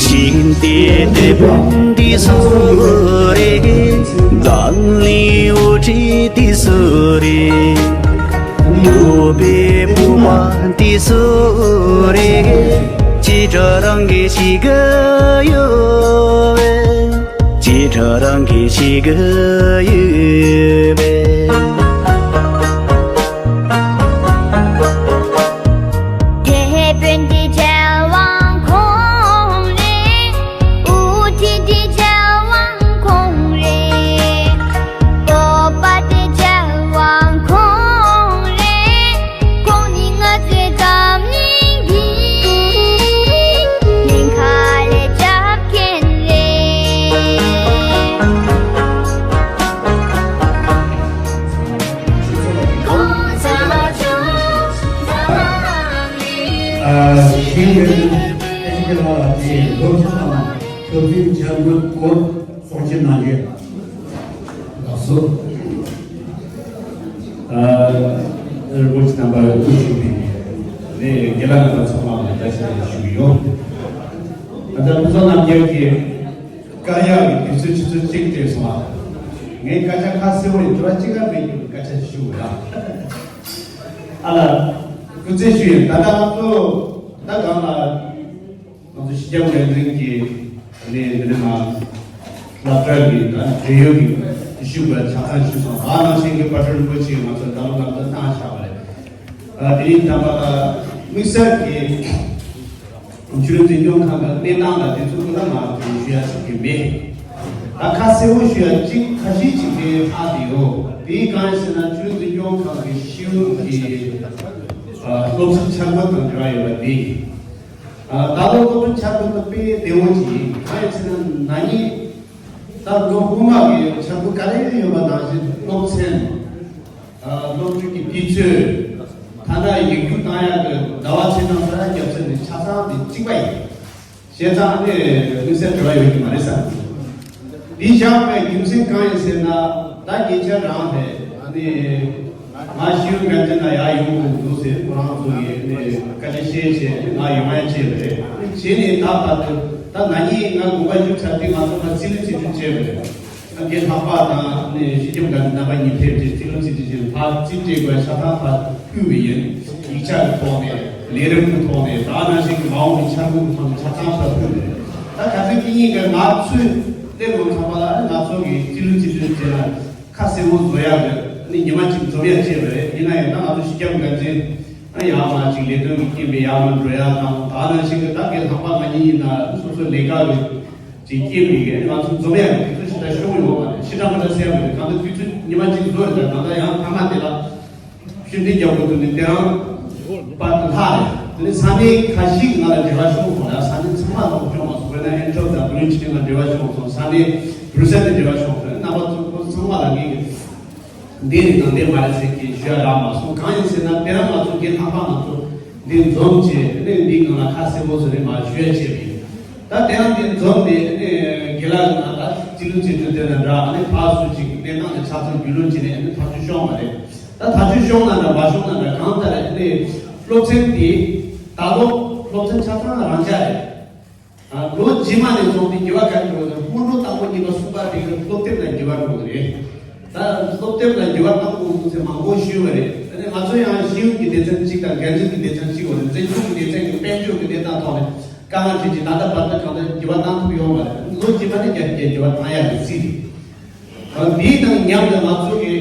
ཤིང་རྟའི་དེད་དཔོན་དེ་སུ་རེད། འཛམ་གླིང་དབུ་ཁྲིད་དེ་སུ་རེད། བོད་པའི་བུ་མོ་དེ་སུ་རེད། ཅི་ཁྲ་རང་གི་ཤི་གི་ཡོད་པས། ཅི་ཁྲ་རང་གི་ཤི་གི་ཡོད་པས། དེད་དཔོན་དེ་རྒྱལ་དབང་ཁོང་རེད། དབུ་ཁྲིད་དེ་རྒྱལ་དབང་ཁོང་རེད། སྟོབས་པ་དེ་རྒྱལ་དབང་ཁོང་རེད། ཁོང་ནི་ང་ཚོའི་འཛམ་གླིང་གི་ཉེན་ཁ་ལས་སྐྱོབ་མཁན་རེད། ཨ། ཤེས་ཡོན་ཨེ་ཤི་ཀེ་ལགས་ཀྱིས་སློབ་སྤྱི་དང་སློབ་ཕྲུག་འཆར་འགོད་སྐོར་གསུང་བཤད་གནང་རྒྱུ། ལགས་སོ། ཨ། རིན་པོ་ཆེ་རྣམ་པ་དབུ་བཞུགས་ནས་ནས་རྒན་ལགས་རྣམ་པ་ཚང་མ་ལ་བཀྲ་ཤིས་བདེ་ལེགས་ཞུ་གི་ཡོད། ད་ལྟ་ཕུན་ཚོགས་རྣམ་རྒྱལ་གྱིས་བཀའ་ཡག་གི་དུས་ཚོད་ཆུ་ཚོད་གཅིག་སྤྲད་སོང་བ། ངས་སྐད་ཆ་ཁ་གསལ་བོ་ཡིན། དྲི་བ་གཅིག་ཀ་མེད་རྒྱུ་སྐད་ཆ་ཞུ་དགོས་ཡ། ཨ་ལ། སྐུ་རྩེད་ཞུ་ཡིན། ད་ལྟ་ང་ཚོ་ད་གང་ལ། ང་ཚོ་སྤྱི་ཁྱབ་འགན་འཛིན་གྱིས་ནས་འདི་ནས་མ་སློབ་གྲྭ་གི་ད་འབྲེལ་ཡོད་ཀྱི་ཞུ་དགོས་ཆ་ཚང་ཞུས་སོང་། ད་ནང་བཞིན་གྱི་པ་ཊར་རིན་པོ་ཆེས་ང་ཚོ་ད་ལོ་ལམ་སྟོན་གནང་བཞག་པ་རེད། ཨ། དེ་རིང་ད་བར་ལ་དམིགས་བསལ་གྱི་ཆོས་རིག་འཛིན་སྐྱོང་ཁང་གི་གནས་སྟངས་ལ་དེ་ཚོ་ཁོ་ན་ང་ཚོ་ཞུ་ཡ་ཞིག་གི་མེད། ད་ཁ་གསལ་བོ་ཞུ་ཡ་གཅིག་ཁ་ཤས་ཅིག་གི་ཧ་དེ་ཡོད། དེའི་གང་ཡིན་ཟེར་ན་ཆོས་རིག་འཛིན་སྐྱོང་ཁང་གི་ཤེས་ཡོན་གྱི་ཨ། སློབ་གསོ་འཆར་འགོད་དང་འབྲེལ་བ་ཡོད་པ་དེ་ཡིན། ཨ། ད་ལོ་སློབ་གསོ་འཆར་འགོད་དེ་དཔེ་བདེ་བོ་ཅིག་ཡིན། གང་ཡིན་ཟེར་ན་ན་ནིང་ད་ལོ་སྔོན་མ་གི་འཆར་འགོད་ག་རེ་ཡོད་པ་ནང་བཞིན་སློབ་ཚན། ཨ། སློབ་ཁྲིད་ཀྱི་དུས་ཚོད། ཐ་ན་ཡིག་རྒྱུགས་བཏང་ཡག་གི་ཟླ་བ་ཚེས་གྲངས་སུ་རྒྱབ་ཚད་ནི་ཆ་ཚང་དེ་གཅིག་པ་ཡིན། བྱས་ཙང་ཨ་ནི་དམིགས་བསལ་འབྲེལ་བ་ཡོད་ཀྱི་མ་རེད་བསམ། འདི་བཞག་པའི་རྒྱུ་མཚན་གང་ཡིན་ཟེར་ན། ད་ཉེ་ཆར་རང་ལས་ཨ་ནི་ང་ཤེས་ཡོན་འགན་འཛིན་ལ་ཡར་ཡོང་དགོས་འདུག་ཟེར་ཁོ་རང་ཚོ་གིས་ཨ་ནི་སྐད་ཆ་བཤད་བྱས་ང་ཡོང་ཡ་བྱས་པ་རེད། ཨ་ནི་བྱས་ནས་ད་བར་དུ་ད་ན་ནིང་ང་དགོངས་པ་ཞུ་ཚར་དུས་ང་ཚོ་ཕར་རྩིས་ལེན་བྱེད་རྒྱུ་བྱས་པ་རེད། ཨ། རྒན་ལྷག་པ་དང་ནི་སྤྱི་ཁྱབ་འགན་འཛིན་རྣམ་པ་གཉིས་ཕེབས་ཏེ་རྩིས་ལེན་བྱེད་དུས་ཕར་རྩིས་སྤྲད་དགོས་ཆ་ཚང་ཕར་ཕུལ་བ་ཡིན། ཡིག་ཆ་གི་ཐོག་ནས་ལས་རིམ་གྱི་ཐོག་ནས་ད་ནང་བཞིན་གྱི་མ་འོངས་ཀྱི་འཆར་འགོད་ཀྱི་ཐོག་ནས་ཆ་ཚང་ཕར་ཕུལ་བ་ཡིན། ད་ག་ཚོད་ཀྱི་ཡིན་གྱི་ང་ཚོས་སླེབས་ཡོང་ཚང་མ་ལ་ང་ཚོ་གི་རྩིས་ལེན་བྱེད་དུས་དེ་ལ་ཁ་གསལ་བོ་བཟོ་ཡག་གི་ནི་ཉི་མ་གཅིག་འཛོམས་ཡག་བྱས་པ་རེད། ཡིན་ན་ཡང་ད་ང་ཚོ་སྤྱི་ཁྱབ་འགན་འཛིན། ཨ། ཡར་མར་ཅིག་ལས་དོན་གྱི་རྐྱེན་པས་ཡར་མར་འགྲོ་ཡ་དང་། ད་ནང་བཞིན་གྱི་ད་རྒན་ལྷག་པ་ང་གཉིས་ཡིན་ན་སོ་སོའི་ལས་ཀ་གི་ཅིག་རྐྱེན་པས་ང་ཚོ་འཛོམས་ཡ་གི་དུས་ཚོད་ཞེ་དྲག་ཤོར་ཡོད་པ་རེད། ཞེ་དྲག་མི་འདྲ་ཟེར་ཡ་མ་རེད། གང་ལྟར་དུས་ཚོད་ཉི་མ་གཅིག་བཟོ་རེད། ད་གང་ལྟར་ཡང་མཐའ་མ་དེ་ལ་ཤུགས་འདེད་རྒྱག་དགོས་དུས་ནི་དེ་རང་པར་དུ་ལྷག་རེད། དེ་ནས་ས་གནས་ཁ་ཤས་ཀྱིས་ང་ལ་འབྲེལ་བ་ཤོར་སོང་། ད་ས་གནས་ཚང་མ་ལ་སློབ་སྦྱོང་མ་སོང་། དཔེར་ན་ཨན་ཊོབ་དང་བྷུ་རིན་ཆི་ལན་ལ་འབྲེལ་བ་ཤོར་སོང་། ས་གནས་བྷུ་རུ་སེལ་དུ་འབྲེལ་བ་ཤོར་སོང་། རྣམ་པ་ཚོ་ཁོ་ཚང་མ་ལ་ངས་ཀྱི། འདི་ནི་ནང་བསྟན་མ་རེད་ཟེར་གྱི་ཞུ་ཡ་རག་མ་སོང་། གང་ཡིན་ཟེར་ན་དེ་རིང་ང་ཚོ་རྒན་ལྷག་པ་ང་ཚོ་འདི་འཛོམས་བྱས་ནས་འདི་ནང་ལ་ཁ་གསལ་པོ་བཟོ་རེ་མ་ཞུ་ཡ་བྱས་པ་ཡིན། ད་དེ་རིང་འདི་འཛོམས་ནས་ནས་དགེ་ལགས་ང་ད་སྤྱི་ལོ་སྤྱི་འཐུས་དེ་ལ་འདྲ་ནས་ཕར་སུ་ཅིག་གནས་སྟངས་ལ་ཆ་ཚང་རྒྱུས་ལོན་བྱས་ནས་ནས་ཐག་གཅོད་ཤོང་བ་རེད། ད་ཐག་གཅོད་ཤོང་ན་འདྲ་མ་ཤོང་ན་འདྲ་གང་ལྟར་ནས་སློབ་ཚན་དེ་ད་ལོ་སློབ་ཚན་ཆ་ཚང་རང་འཇགས་རེད། ལོ་རྗེས་མ་ནས་བཟུང་སྟེ་འགྱུར་བ་ག་རེ་འགྲོ་གི་རེད། སྔོན་འགྲོ་དང་པོ་གཉིས་པ་གསུམ་པ་དེ་གི་སློབ་དེབ་ལ་འགྱུར་བ་འགྲོ་གི་རེད། ད་སློབ་དེབ་ལ་འགྱུར་བ་བཏང་དགོས་འདུག་ཟེར་མང་པོ་ཞུས་པ་རེད། དེ་ནས་ང་ཚོ་ཡང་ཤེས་ཡོན་གྱི་སྡེ་ཚན་གཅིག་དང་འགན་འཛིན་གྱི་སྡེ་ཚན་གཅིག་ཡོད་རེད། འཛིན་སྐྱོང་གི་སྡེ་ཚན་གྱི་དཔལ་འབྱོར་གྱི་གནས་སྟངས་ཐོག་ནས་དཀའ་ངལ་འཕྲད་ཀྱི་ད་ལྟ་བར་དུ་གང་ལྟར་འགྱུར་བ་བཏང་ཐུབ་ཡོད་མ་རེད། ལོ་རྗེས་མ་ནས་རྒྱ་སྐྱེད་འགྱུར་བ་བཏང་ཡག་གི་རྩིས་རེད། དེའི་དང་མཉམ་དུ་ང་ཚོ་གི་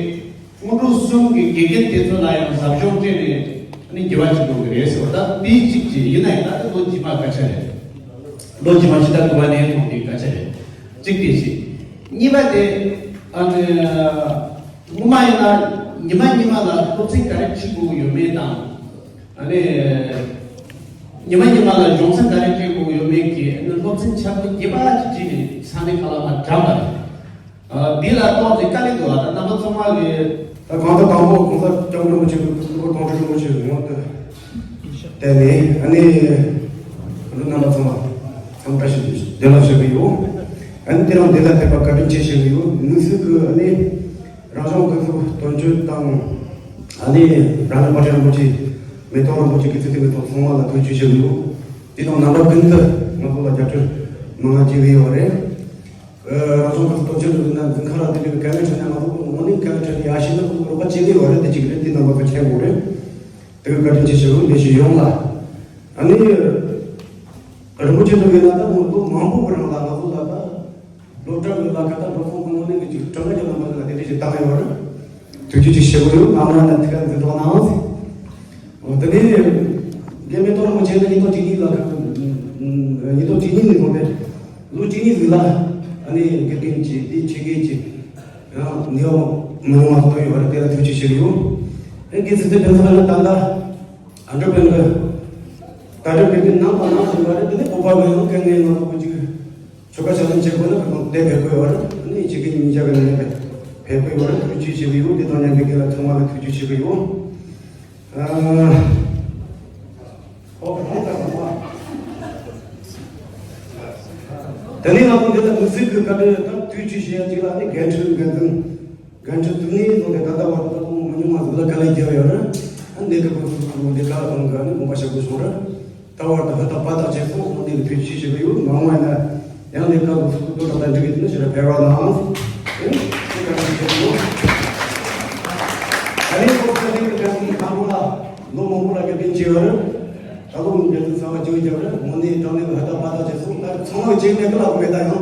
སྔོན་འགྲོ་གསུམ་གྱི་དགེ་རྒན་དེ་ཚོ་ལ་ཡང་ཟབ་སྦྱོང་སྤྲད་ནས་ནི་འགྱུར་བ་ཅིག་འགྲོ་གི་རེད་ཟེར་བ། ད་དེའི་གཅིག་ཅིག་ཡིན་ན་ཡང་ད་ལྟ་ལོ་རྗེས་མ་སྐད་ཆ་རེད། ལོ་རྗེས་མ་ཕྱི་ཟླ་དགུ་པ་ནས་ཐོག་གི་སྐད་ཆ་རེད། གཅིག་དེ་གཅིག་གཉིས་པ་དེ་ཨ་ནི་སྔོན་མ་ཡིན་ན་ཉི་མ་ཉི་མ་ལ་སློབ་ཚན་ག་རེ་ཁྲིད་དགོས་ཡོད་མེད་དང་། ཨ་ནི་ཉི་མ་ཉི་མ་ལ་སྦྱོང་ཚན་ག་རེ་སྤྲད་དགོས་ཡོད་མེད་ཀྱི་ཨ་ནི་སློབ་ཚན་ཆ་ཚང་རྒྱས་པ་ཅིག་བྱས་ནས་ས་གནས་ཁག་ལ་མར་དྲངས་པ་རེད། ཨ། འདི་ལ་གཏོགས་ཏེ་དཀའ་ལས་འདུག་ཨ། ད་རྣམ་པ་ཚང་མ་གིས་ད་གང་ལྟར་དང་པོ་གོང་ས་སྐྱབས་མགོན་རིན་པོ་ཆེ་གི་ཐུགས་ཁུར་དོན་གྲུབ་རིན་པོ་ཆེ་ངོས་ཏེ་བརྟེན་ནས་ཨ་ནི་རྣམ་པ་ཚང་མ་འཚམས་བཀྲ་ཤིས་བདེ་ལེགས་ཞུ་གི་ཡོད། ཨ་ནི་དེ་རིང་འདི་ལ་ཕེབས་པ་བཀའ་དྲིན་ཆེ་ཞུ་གི་ཡོད། དམིགས་བསལ་གྱི་ཨ་ནི་རང་གཞུང་སྐུ་ཚབ་དོན་གཅོད་དང་ཨ་ནི་རང་ལུས་དཔལ་ལྡན་རིན་པོ་ཆེ་མེ་ཏོག་རིན་པོ་ཆེ་གི་ཚུལ་དུ་མེ་ཏོག་ཚང་མ་ལ་ཐུགས་རྗེ་ཆེ་ཞུ་གི་ཡོད། དེ་དང་རྣམ་པ་ཀུན་ཏུ་ང་ཚོ་ལ་རྒྱབ་སྐྱོར་མི་ང་བྱེད་ཀྱི་ཡོད་རེད། རང་བྱུང་གི་སྟོབས་ཆེན་འདུག་ན་འཛིན་ཁང་ལ་དེ་འདྲའི་དཀའ་ངལ་འཕྲད་ན་ང་ཚོ་དངོས་གནས་དཀའ་ངལ་འཕྲད་ནས་ཡར་ཞུ་ན་ཁོ་ཚོ་རོགས་པ་བྱེད་ཀྱི་ཡོད་རེད། དེ་གཅིག་རེད། དེ་རྣམ་པ་ཚོ་མཁྱེན་དགོས་རེད། དེ་གི་བཀའ་དྲིན་ཆེ་ཞུ་རྒྱུ་ལས་གཞི་ཡོངས་ལ། ཨ་ནི་རིན་པོ་ཆེ་འདུག་ཡོད་ན་ད་ལོ་མང་པོ་གི་རིང་ལ་ང་ཚོ་ལ་ད་སློབ་གྲྭ་གི་ལ་ཁ་ད་སློབ་ཚོང་གི་ངོས་ནས་གི་ཅིག་གྲངས་ཀ་གི་ལམ་པ་ལ་དེ་འདྲ་ཞིག་བཏང་ཡོད་རེད། ཐུགས་རྗེ་ཆེ་ཞུ་གི་ཡོད། ང་མ་ན་དེ་ག་འཛིན་གཏོང་གནང་། འོ་དེ་ནས་རྒན་མེ་ཏོག་རིན་པོ་ཆེ་ནི་ཉིས་སྟོང་བཅུ་གཉིས་ལ་ཉིས་སྟོང་བཅུ་གཉིས་ནས་བཟུང་སྟེ་ལོ་བཅུ་གཉིས་ཙམ་ལ་ཨ་ནི་དགེ་རྒན་གྱིས་དེ་ཆེད་མཁས་ཀྱིས་ཡང་ནུས་པ་མི་ཉུང་བ་བཏོན་ཡོད་རེད། དེ་ལ་ཐུགས་རྗེ་ཆེ་ཞུ་གི་ཡོད། ཨེ་དགེ་ཚུལ་དེ་ཕན་ཚུན་ལ་ད་ལྟ་ཨ་འགྲོ་ཕན་གི་ད་འགྲོ་ཕན་གི་ནང་པ་ནང་བཞིན་པ་རེད། དེ་ནས་བོད་པ་གི་ཡང་དཀའ་ངལ་ནང་ལོགས་ཀྱི་ཆོལ་ཁ་བྱ་ལེན་བྱེད་དགོས་ན་ཁོ་དེ་བེད་སྐོས་ཡོད་རེད། ཨ་ནི་ཆེད་མཁས་ཉིན་ཞག་གི་ནང་ནས་བེད་སྐོས་ཡོད་རེད། ཐུགས་རྗེ་ཆེ་གི་ཡོད། དེ་དང་མཉམ་པའི་དགེ་ལ་ཚང་མ་ལ་ཐུགས་རྗེ་ཆེ་གི་ཡོད། ཨ། ཨོ་ཁོང་ཚང་མ། དེ་ནས་ང་ཚོ་འདི་ལ་དམིགས་བསལ་གྱི་བཀའ་དྲིན་དང་ཐུགས་རྗེ་ཆེ་ཞུ་ཡ་གཅིག་ལ་ནི་འགན་འཁྲི་འགན་འཛིན། འགན་འཁྲི་བཙུགས་ནས་བཟུང་སྟེ་ད་ལྟ་བར་དུ་ད་དུང་མི་ཉུང་བ་ཟིག་ལ་དཀའ་ལས་བརྒྱབ་ཡོད་རེད། ཨ་འདི་གི་སྐོར་སུ་ཚང་མ་འདི་ག་ལ་གང་ག་ནི་དགོངས་པ་ཞུ་དགོས་བྱུང་རེད། ད་བར་དུ་ཧུར་ཐག་པ་ཐག་བྱས་སོང་། ཨ་འདི་གི་ཐུགས་རྗེ་ཆེ་ཞུ་གི་ཡོད། མ་འོངས་པ་ཡིན་ན་ཡང་འདི་ག་སྐོར་སུ་དོ་དྲག་དང་འགྲིག་གི་འདུག་ན་ཞེ་དྲག་ཕེབས་རོགས་གནང་། ཨེ་ཁྱེད་ག་རེ་བྱེད་དགོས། ཨ་ནི་སྐོར་སུ་འདི་གི་ག་ནི་དང་པོ་ལ། ལོ་མང་པོ་ལ་དགེ་རྒན་བྱས་ཡོད་རེད། ད་ལོ་རྒྱལ་ཚུལ་ཚང་བ་བཅོས་བརྒྱབ་རེད། དངོས་གནས་དྲང་གནས་ཀྱི་ཧ་ད་པ་ད་བྱས་སོང་། ད་ཚང་མ་བྱས་མེད་ཀི་ལ་མེད། ད་ཡང་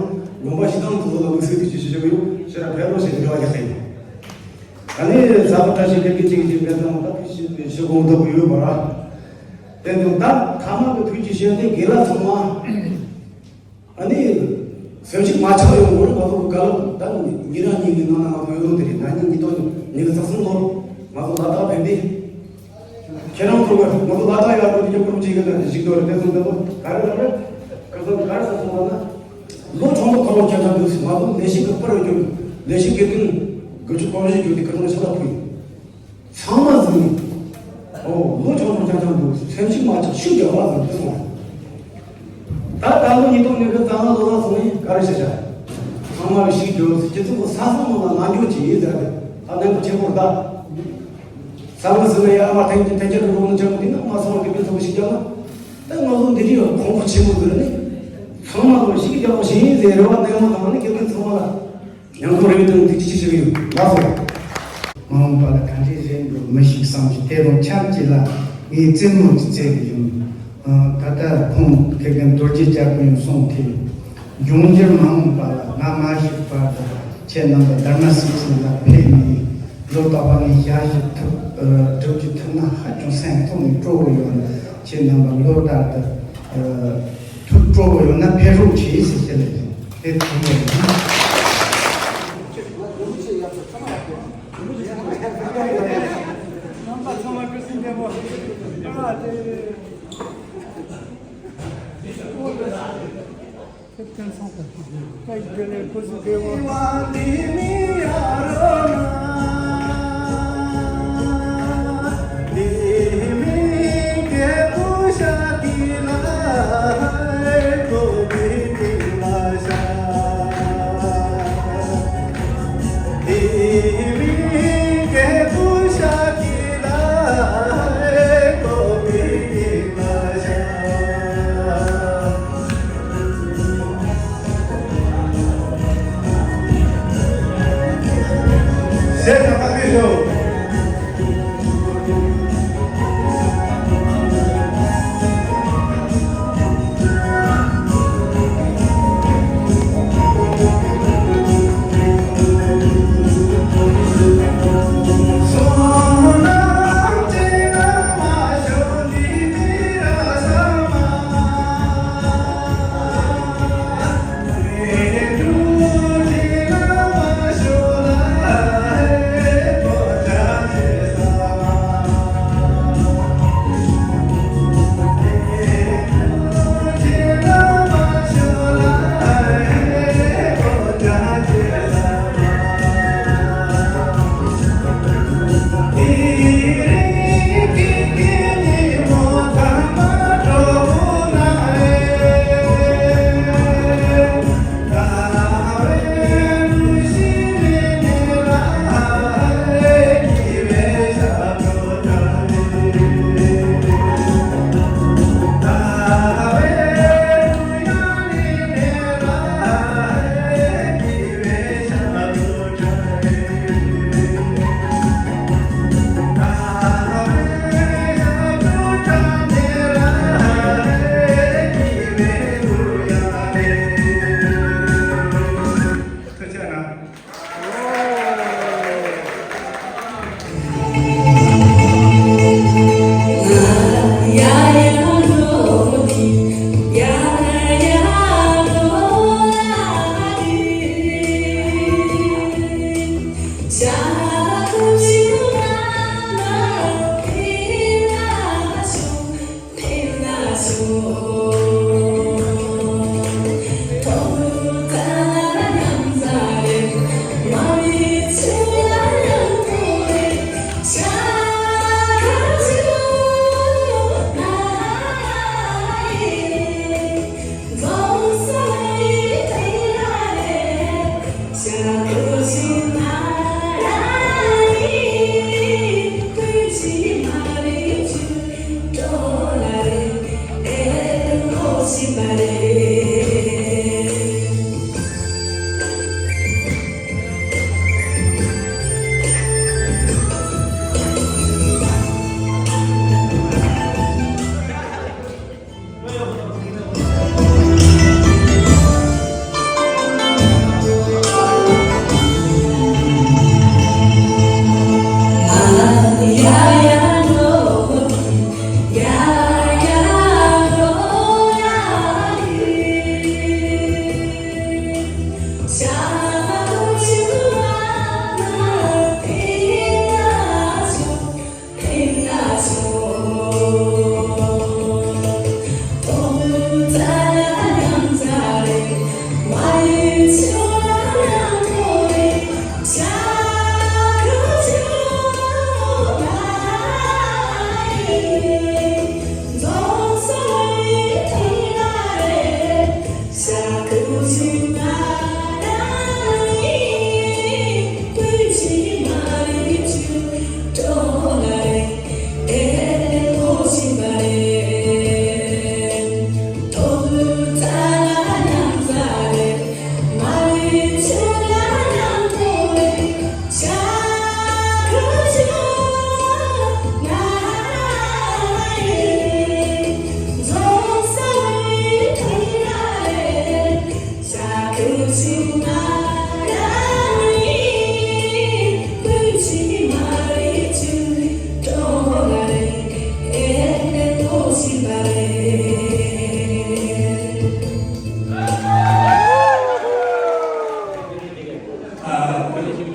དགོངས་པ་ཞིག་དང་དུ་ལོ་ལ་དམིགས་བསལ་དུ་ཅི་ཞིག་བྱེད་ཀྱི་ཡོད་ཕྱིར་ཕེབས་རོགས་ཞེས་དྲི་བ་རྒྱག་གི་ཡིན། ད་ནི་ཟ་བ་བཀྲ་ཤིས་དགེ་རྒན་གཅིག་གིས་ཅིག་འབད་ཙང་ད་ཕི་ཞིག་ཞུ་དགོངས་ཐོབ་ཀྱི་ཡོད་པ་ར། དེ་དུས་ད་ཐ་མ་གི་ཐུགས་ཀྱི་བཤད་དེ་དགེ་ལ་ཚང་མ། ཨ་ནི། སེམས་ཤུགས་མ་ཆག་ཡོང་བར་ང་ཚོ་ག་ལ་ད་ཉིན་རང་ཉིན་གྱི་ནང་ན་ང་ཚོ་ཡོད་ལུགས་དེ་རེད། ད་ཉིན་ཉིན་ཐོག་ཉིན་གྱི་རྩ་གསུམ་ལོར་ང་ཚོ་ལ་དྭགས་ཕེབས་ཏེ། ཁྱེད་རང་ཚོ་ག་ང་ཚོ་ལ་དྭགས་ཡར་འགྲོ་དུས་ཀྱང་ཀུན་གྱིས་ག་ཞིག་འགྲོ་རེད། དེ་ཚོ་འདི་ཚོ་ག་རེ་ལ་རེད། ཁ་སང་ག་རེ་ཟེར་སོང་ལབ་ན། ལོ་ཆུང་དུ་ཁ་ལོ་ཆ་ཆ་འདུག་ང་ཚོ་ལས་ཤིག་གི་པར་རྒྱུག་ལས་ཤིག་གི་ཀུན་དགུ་བཅུ་གོ་བཞི་རྒྱུག་དེ་ཁ་སང་ཤ་ལ་ཕུལ། ཚང་མ་གཟིགས་ནས། ཨོ་ལོ་ཆུང་ཆུང་ཆུང་ཆུང་འདུག་སེམས་ཤུགས་མ་ཆག་ཤུགས་རྒྱག་པ་ཟིག་འདུག་སོང་། ད་ད་ལོ་ཉིས་སྟོང་ཉི་ཤུ་རྩ་ལྔ་ལོ་ལ་སོང་ནས་ག་རེ་བྱ་བྱ། ཚང་མ་གི་ཤུགས་རྒྱོབ་ཟེར། སྤྱི་ཚོགས་ཀྱི་ས་སོང་ལ་ང་འགྱོ་གྱི་ཡིན་ཟེར་ཏེ་ད་གནད་འགག་ཆེན་པོ་རེད་ད། ས་མི་ཟིན་ན་ཡ་ཨ་མ་ཐེངས་ཀྱི་ཐེངས་ཀྱི་རུ་ལོ་ཆེན་པོ་འདི་ན་མ་སོང་བ་དེ་དཔེ་ཚོགས་ཤིག་རྒྱབ་ན། ད་ང་ཚོ་འདི་འདྲའི་ཁོང་ཁྲོ་ཆེན་པོ་ཟེར་ནས། ཚང་མ་ལ་ཤུགས་རྒྱག་པ་ཞིག་ཡིན་ཟེར་རེ་བ་ནན་མོ་དང་ནི་དགེ་རྒན་ཚང་མ་ལ། ཡང་སྒོས་རེ་བའི་དོན་དེ་ཅི་ཞིག་ཡོད་ལགས་སོ། མ་འོངས་པ་ལ་ག་འདྲས་རེད་འགྲོ་མི་ཤེས་བསམ་གྱི་དེ་དང་ཆབས་ཅིག་ལ་ངས་རྩེད་མོ་ཅིག་རྩེ་གི་ཡིན། ད་ལྟ་ཁོང་དགེ་རྒན་རྡོ་རྗེ་ལྕགས་ཀུན་གསུངས་ཏེ། འབྱུང་འགྱུར་མ་འོངས་པ་ལ་ང་མ་ཤི་བར་དུ་ཁྱེད་རྣམ་པ་དྷརྨ་སིག་སིན་ལ་ཕེབས་ནས་ལོ་རྟག་པར་ངས་ཞལ་བཞེས་ཐུབ་སྒྲུབ་ཀྱི་ཐུབ་ན་ཧ་ཅང་སེམས་སྟོང་ནས་སྤྲོ་བོ་ཡོད། ཁྱེད་རྣམ་པ་ལོ་ལྟར་དུ། ཐུགས་སྤྲོ་བོ་ཡོད་ན་ཕེབས་རོགས་གྱིས་ཟེར་བཤད་ལེ་ཡིན། དེ་ཐུགས་མོས་ཡིན། རྣམ་པ་ཚང་མ་སྐུ་གཟུགས་བདེ་མོ། ཨ་དེ། ཁྱེད་སྐུ་གཟུགས་བདེ་མོ།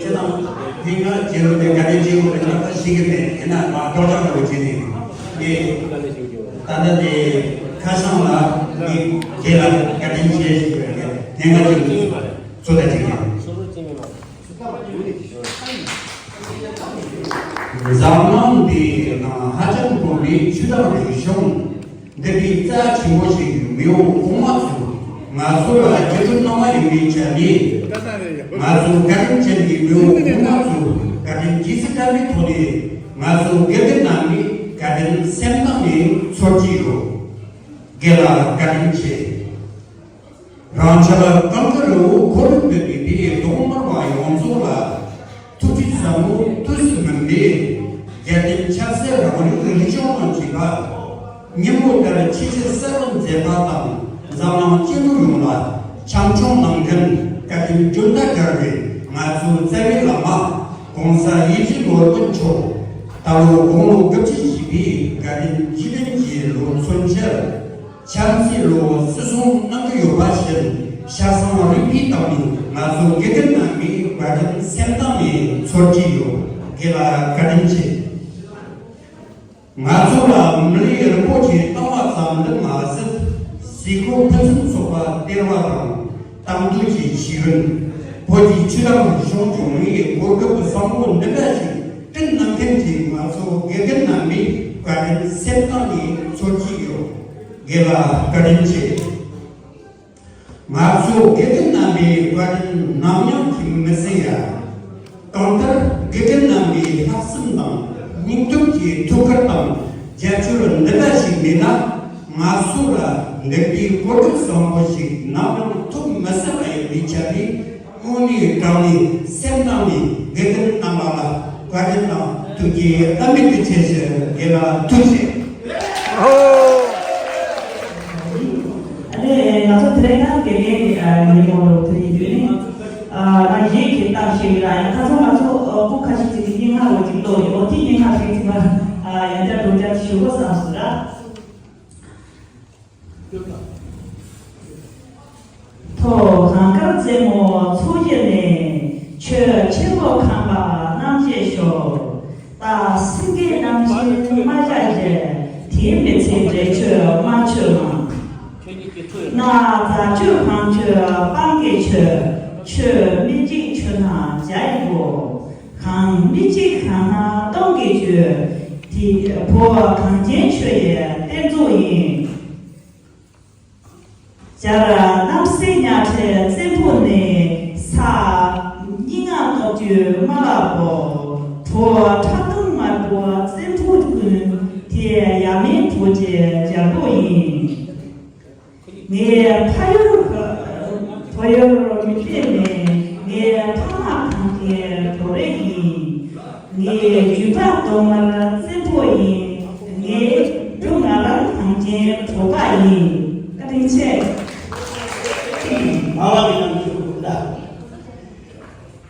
ཁྱེད་རང་ཐེངས་ཁ་རྗེས་ལོ་དེ་ག་དེ་བྱེད་དགོས་རེད་ན་ད་ཤེས་ཀྱི་མེད། ཡིན་ན་མ་སྒྲོག་སྦྱང་དགོས་བྱེད་ནས་ངས་ད་ལྟ་དེ་ཁ་སང་ལ་ངས་དེ་ལ་བཀའ་དྲིན་ཆེ་ཞུ་དགོས་རེད། ཐེངས་ཁ་རྗེས་ལོ་ཚོ་ད་ཅིག་ཡིན། འཛམ་གླིང་འདིའི་ནང་ཧ་ཅང་དཀོན་པའི་ཆོས་དང་རིག་གཞུང་འདི་འདྲའི་རྩ་ཆེན་པོ་ཞིག་མི་འོང་གོང་མ་ཚོ་ང་ཚོ་ལ་རྒྱུད་སྟོད་གནང་བ་ཡིན་པའི་ཆ་ནས་ང་ཚོ་བཀའ་དྲིན་ཅན་གྱི་མི་འོང་གོང་མ་ཚོ་བཀའ་དྲིན་རྗེས་སུ་དྲན་པའི་ཐོག་ནས་ང་ཚོ་དགེ་རྒན་རྣམས་ནས་བཀའ་དྲིན་སེམས་གཏིང་ནས་འཚོལ་གྱི་ཡོད། དགེ་ལ་བཀའ་དྲིན་ཆེ། རང་ཆབ་གང་གི་རི་བོ་ཁོར་ཡུག་འདི་བའི་དེའི་གདོང་དམར་བ་ཡོངས་རྫོགས་ལ་ཐུགས་རྗེ་ཟབ་མོ་དུས་སུ་སྨིན་པས་རྒྱལ་བསྟན་ཆབ་སྲིད་རང་རིགས་རིག་གཞུང་དང་བཅས་པ་ཉིན་མོ་ལྟར་ཆེས་ཆེར་གསལ་བར་མཛད་པ་དང་འཛམ་གླིང་སྤྱི་ནོར་ཡོངས་ལ་འཆམ་མཆོང་གནང་མཁན་བཀའ་དྲིན་འཇོན་ཐང་གལ་བའི་ང་ཚོའི་རྩ་བའི་བླ་མ་༸གོང་ས་ཡིད་བཞིན་ནོར་བུ་མཆོག་ད་ལོ་དགུང་ལོ་དགུ་བཅུ་བཞེས་པའི་བཀའ་དྲིན་རྗེས་དྲན་གྱི་ལོ་མཚོན་ཆེད། ཆབ་སྲིད་ལོ་བརྩི་སྲུང་གནང་གི་ཡོད་པ་བཞིན་ཤ་ཚང་རིག་པའི་ཐོག་ནས་ང་ཚོ་དགེ་རྒན་རྣམ་པའི་བཀའ་དྲིན་སེམས་གཏིང་ནས་འཚོལ་གྱི་ཡོད། དགེ་ལ་བཀའ་དྲིན་ཆེ། ང་ཚོ་ལ་མི་ལུས་རིན་པོ་ཆེ་བཏང་བ་ཙམ་དུ་མ་ཟད་གཟིགས་སྐོར་ཕུན་སུམ་ཚོགས་པ་སྟེར་བ་དང་གཏམ་བརྗོད་ཀྱི་ཤེས་ཡོན། བོད་ཀྱི་ཆོས་དང་རིག་གཞུང་སྐྱོང་བའི་གོ་སྐབས་བཟང་པོ་འདི་འདྲ་ཞིག་བསྐྲུན་གནང་མཁན་གྱི་ང་ཚོ་དགེ་རྒན་རྣམ་པའི་བཀའ་དྲིན་སེམས་གཏིང་ནས་འཚོལ་གྱི་ཡོད། དགེ་ལ་བཀའ་དྲིན་ཆེ། ང་ཚོ་དགེ་རྒན་རྣམ་པའི་བཀའ་དྲིན་ནམ་ཡང་ཁྱིམ་མི་ཟིན་ཡ། གང་ལྟར་དགེ་རྒན་རྣམ་པའི་ལྷག་བསམ་དང་སྙིང་སྟོབས་ཀྱི་ཐུགས་ཁུར་དང་རྒྱབ་སྐྱོར་འདི་འདྲ་ཞིག་མེད་ན་ང་ཚོ་ལ་འདི་འདྲའི་གོ་སྒྲིག་བཟང་པོ་ཞིག་ནམ་ཡང་ཐོབ་མི་སྲིད་པ་ཡིན་པའི་ཆ་ནས། དངོས་གནས་དྲང་གནས་སེམས་གཏིང་ནས་དགེ་རྒན་རྣམ་པ་ལ་བཀའ་དྲིན་དང་ཐུགས་རྗེ་བླ་མེད་དུ་ཆེ་ཞུ། དགེ་ལ་ཐུགས་རྗེ་ཆེ། ཨ་ནི་ང་ཚོ་དེ་རིང་ན་དགེ་རྒན་ཉིན་མོ་རུ་དེ་ཡིན་དུས་ནི་ང་གཞས་ཀྱི་རྟགས་ཤིག་ལ་ཡང་ཁ་སང་ང་ཚོ་སྐུ་ཁ་ཤས་ཅིག་གི་སྙན་ངག་རུ་ཅིག་ཀློག་ཡོད། དེ་སྙན་ངག་ཞིག་ཅིག་ལ་ཡང་བསྐྱར་སྒྲོག་སྦྱང་ཞུ་དགོས་བསམ་སོང་ར། ཐོག་གངས་དཀར་རྩེ་མོ་མཚོ་ཡི་གླིང་། ཆོས་ཆེན་པོ་ཁམས་པ་རྣམ་རྒྱལ་ཤོག། སྟག་སེང་གེ་རྣམ་བཞིན་མ་བཞག་རྗེས། དེ་མི་ཚེ་འབྲས་ཆོས་དམར་མཆོད་མ། ན་ཛ་ཆོས་གང་ཆོས་སྤང་གི་ཆོས། ཆོས་མི་འཇིག་ཆོས་ན་བྱ་ཡི་བོ། གང་མི་འཇིག་གང་ན་སྟོང་གི་ཆོས། དེ་བོ་གངས་ཅན་ཆོས་ཡི་གཏེར་མཛོད་ཡིན། སྦྱར་རྣམ་སྲས་ཉག་ཕྲའི་བཙན་པོ་ནི། ས་སྙི་ང་སྟོབས་བཅུའི་མ་ལག་པོ། བྲོ་བ་ཁྲག་འཐུང་དམར་པོ་བཙན་པོ་ཀུན། དེ་ཡ་མེན་བྲོ་རྗེ་རྒྱལ་པོ་ཡིན། ངའི་ཕ་ཡུལ་བོད་ཡུལ་མི་བདེ་མེད། ངའི་ཕ་མ་གངས་ཅན་བྲོ་རེ་ཡིན། ངའི་རྒྱུད་པ་གདོང་དམར་བཙན་པོ་ཡིན། ངའི་འབྲུ་ང་རང་གངས་ཅན་བྲོ་པ་ཡིན། བཀའ་དྲིན་ཆེ། ང་བ་མི་ནང་གི་ཕུག་ད།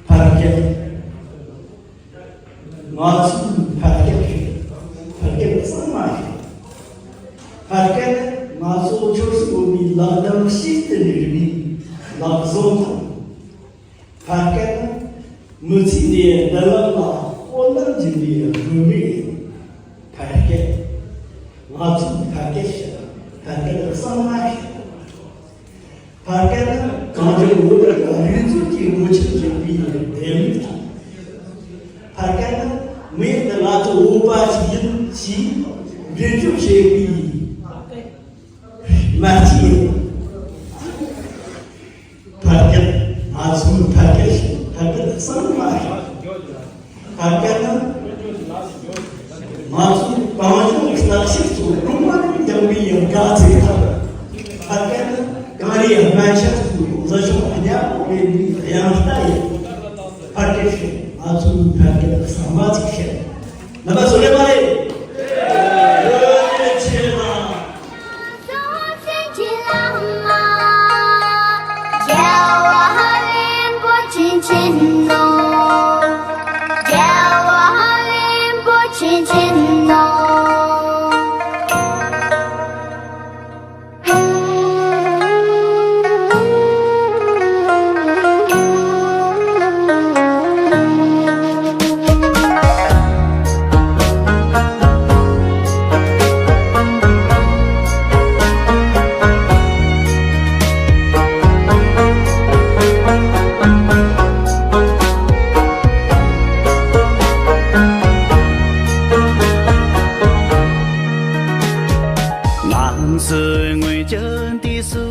ཕར་སྐད། ང་ཚོའི་ཕར་སྐད་རེད། ཕར་སྐད་གཙང་མ་རེད། ཕར་སྐད་ནི་ང་ཚོ་ཆབ་སྲིད་འོག་མའི་ལག་བསྡམས་ཤིག་ཏུ་ལུས་པའི་ལག་བཟོ་དང་། ཕར་སྐད་ནི་མི་ཚེ་འདིའི་བདེ་བླག་ལ་སྤོབས་སྣང་སྦྱིན་པའི་སྒྲོན་མེ་ཡིན། ཕར་སྐད། ང་ཚོའི་ཕར་སྐད་ཞེས་པ་ཕར་སྐད་གཙང་མ་རེད། ཕར་སྐད་ནི་གངས་ལྗོངས་བོད་རིགས་རིག་མཛོད་ཀྱི་སྒོ་ཆེན་འཛུགས་པའི་ལྡེ་མིག་དང་། ཕར་སྐད་ནི་མི་འདི་ང་ཚོའི་འོས་པ་ཞིག་ཡིན་ཞེས་འགྲེལ་བརྗོད་བྱེད་པའི་མ་ཕྱི་ཡིན། ཕར་སྐད། ང་ཚོའི་ཕར་སྐད་ཕར་སྐད་གཙང་མ་རེད། ཕར་སྐད་ནི་ང་ཚོའི་གངས་ལྗོངས་ཀྱི་ལག་ཤེས་ཚོ་ལུང་མ་ལུང་རྒྱང་པའི་ཡང་དགའ་ཚིག་ཐབས། ཕར་སྐད་ནི་གངས་རིའི་སྨན་ཆབ་ཚོའི་འཛད་ཕྱོགས་ཉམས་པོ་རེད་མིན་དབྱངས་རྟ་ཡིན། ཕར་སྐད་ཤོད། ང་ཚོའི་ཕར་སྐད་གཙང་མ་ཚིག་ཤད། རྣམ་པ་ཚོ་རེད་མ་རེད། ཡོད་ཆེ་ན། ང་ཚོའི་ངོས་ཀྱི་དུས་སུ།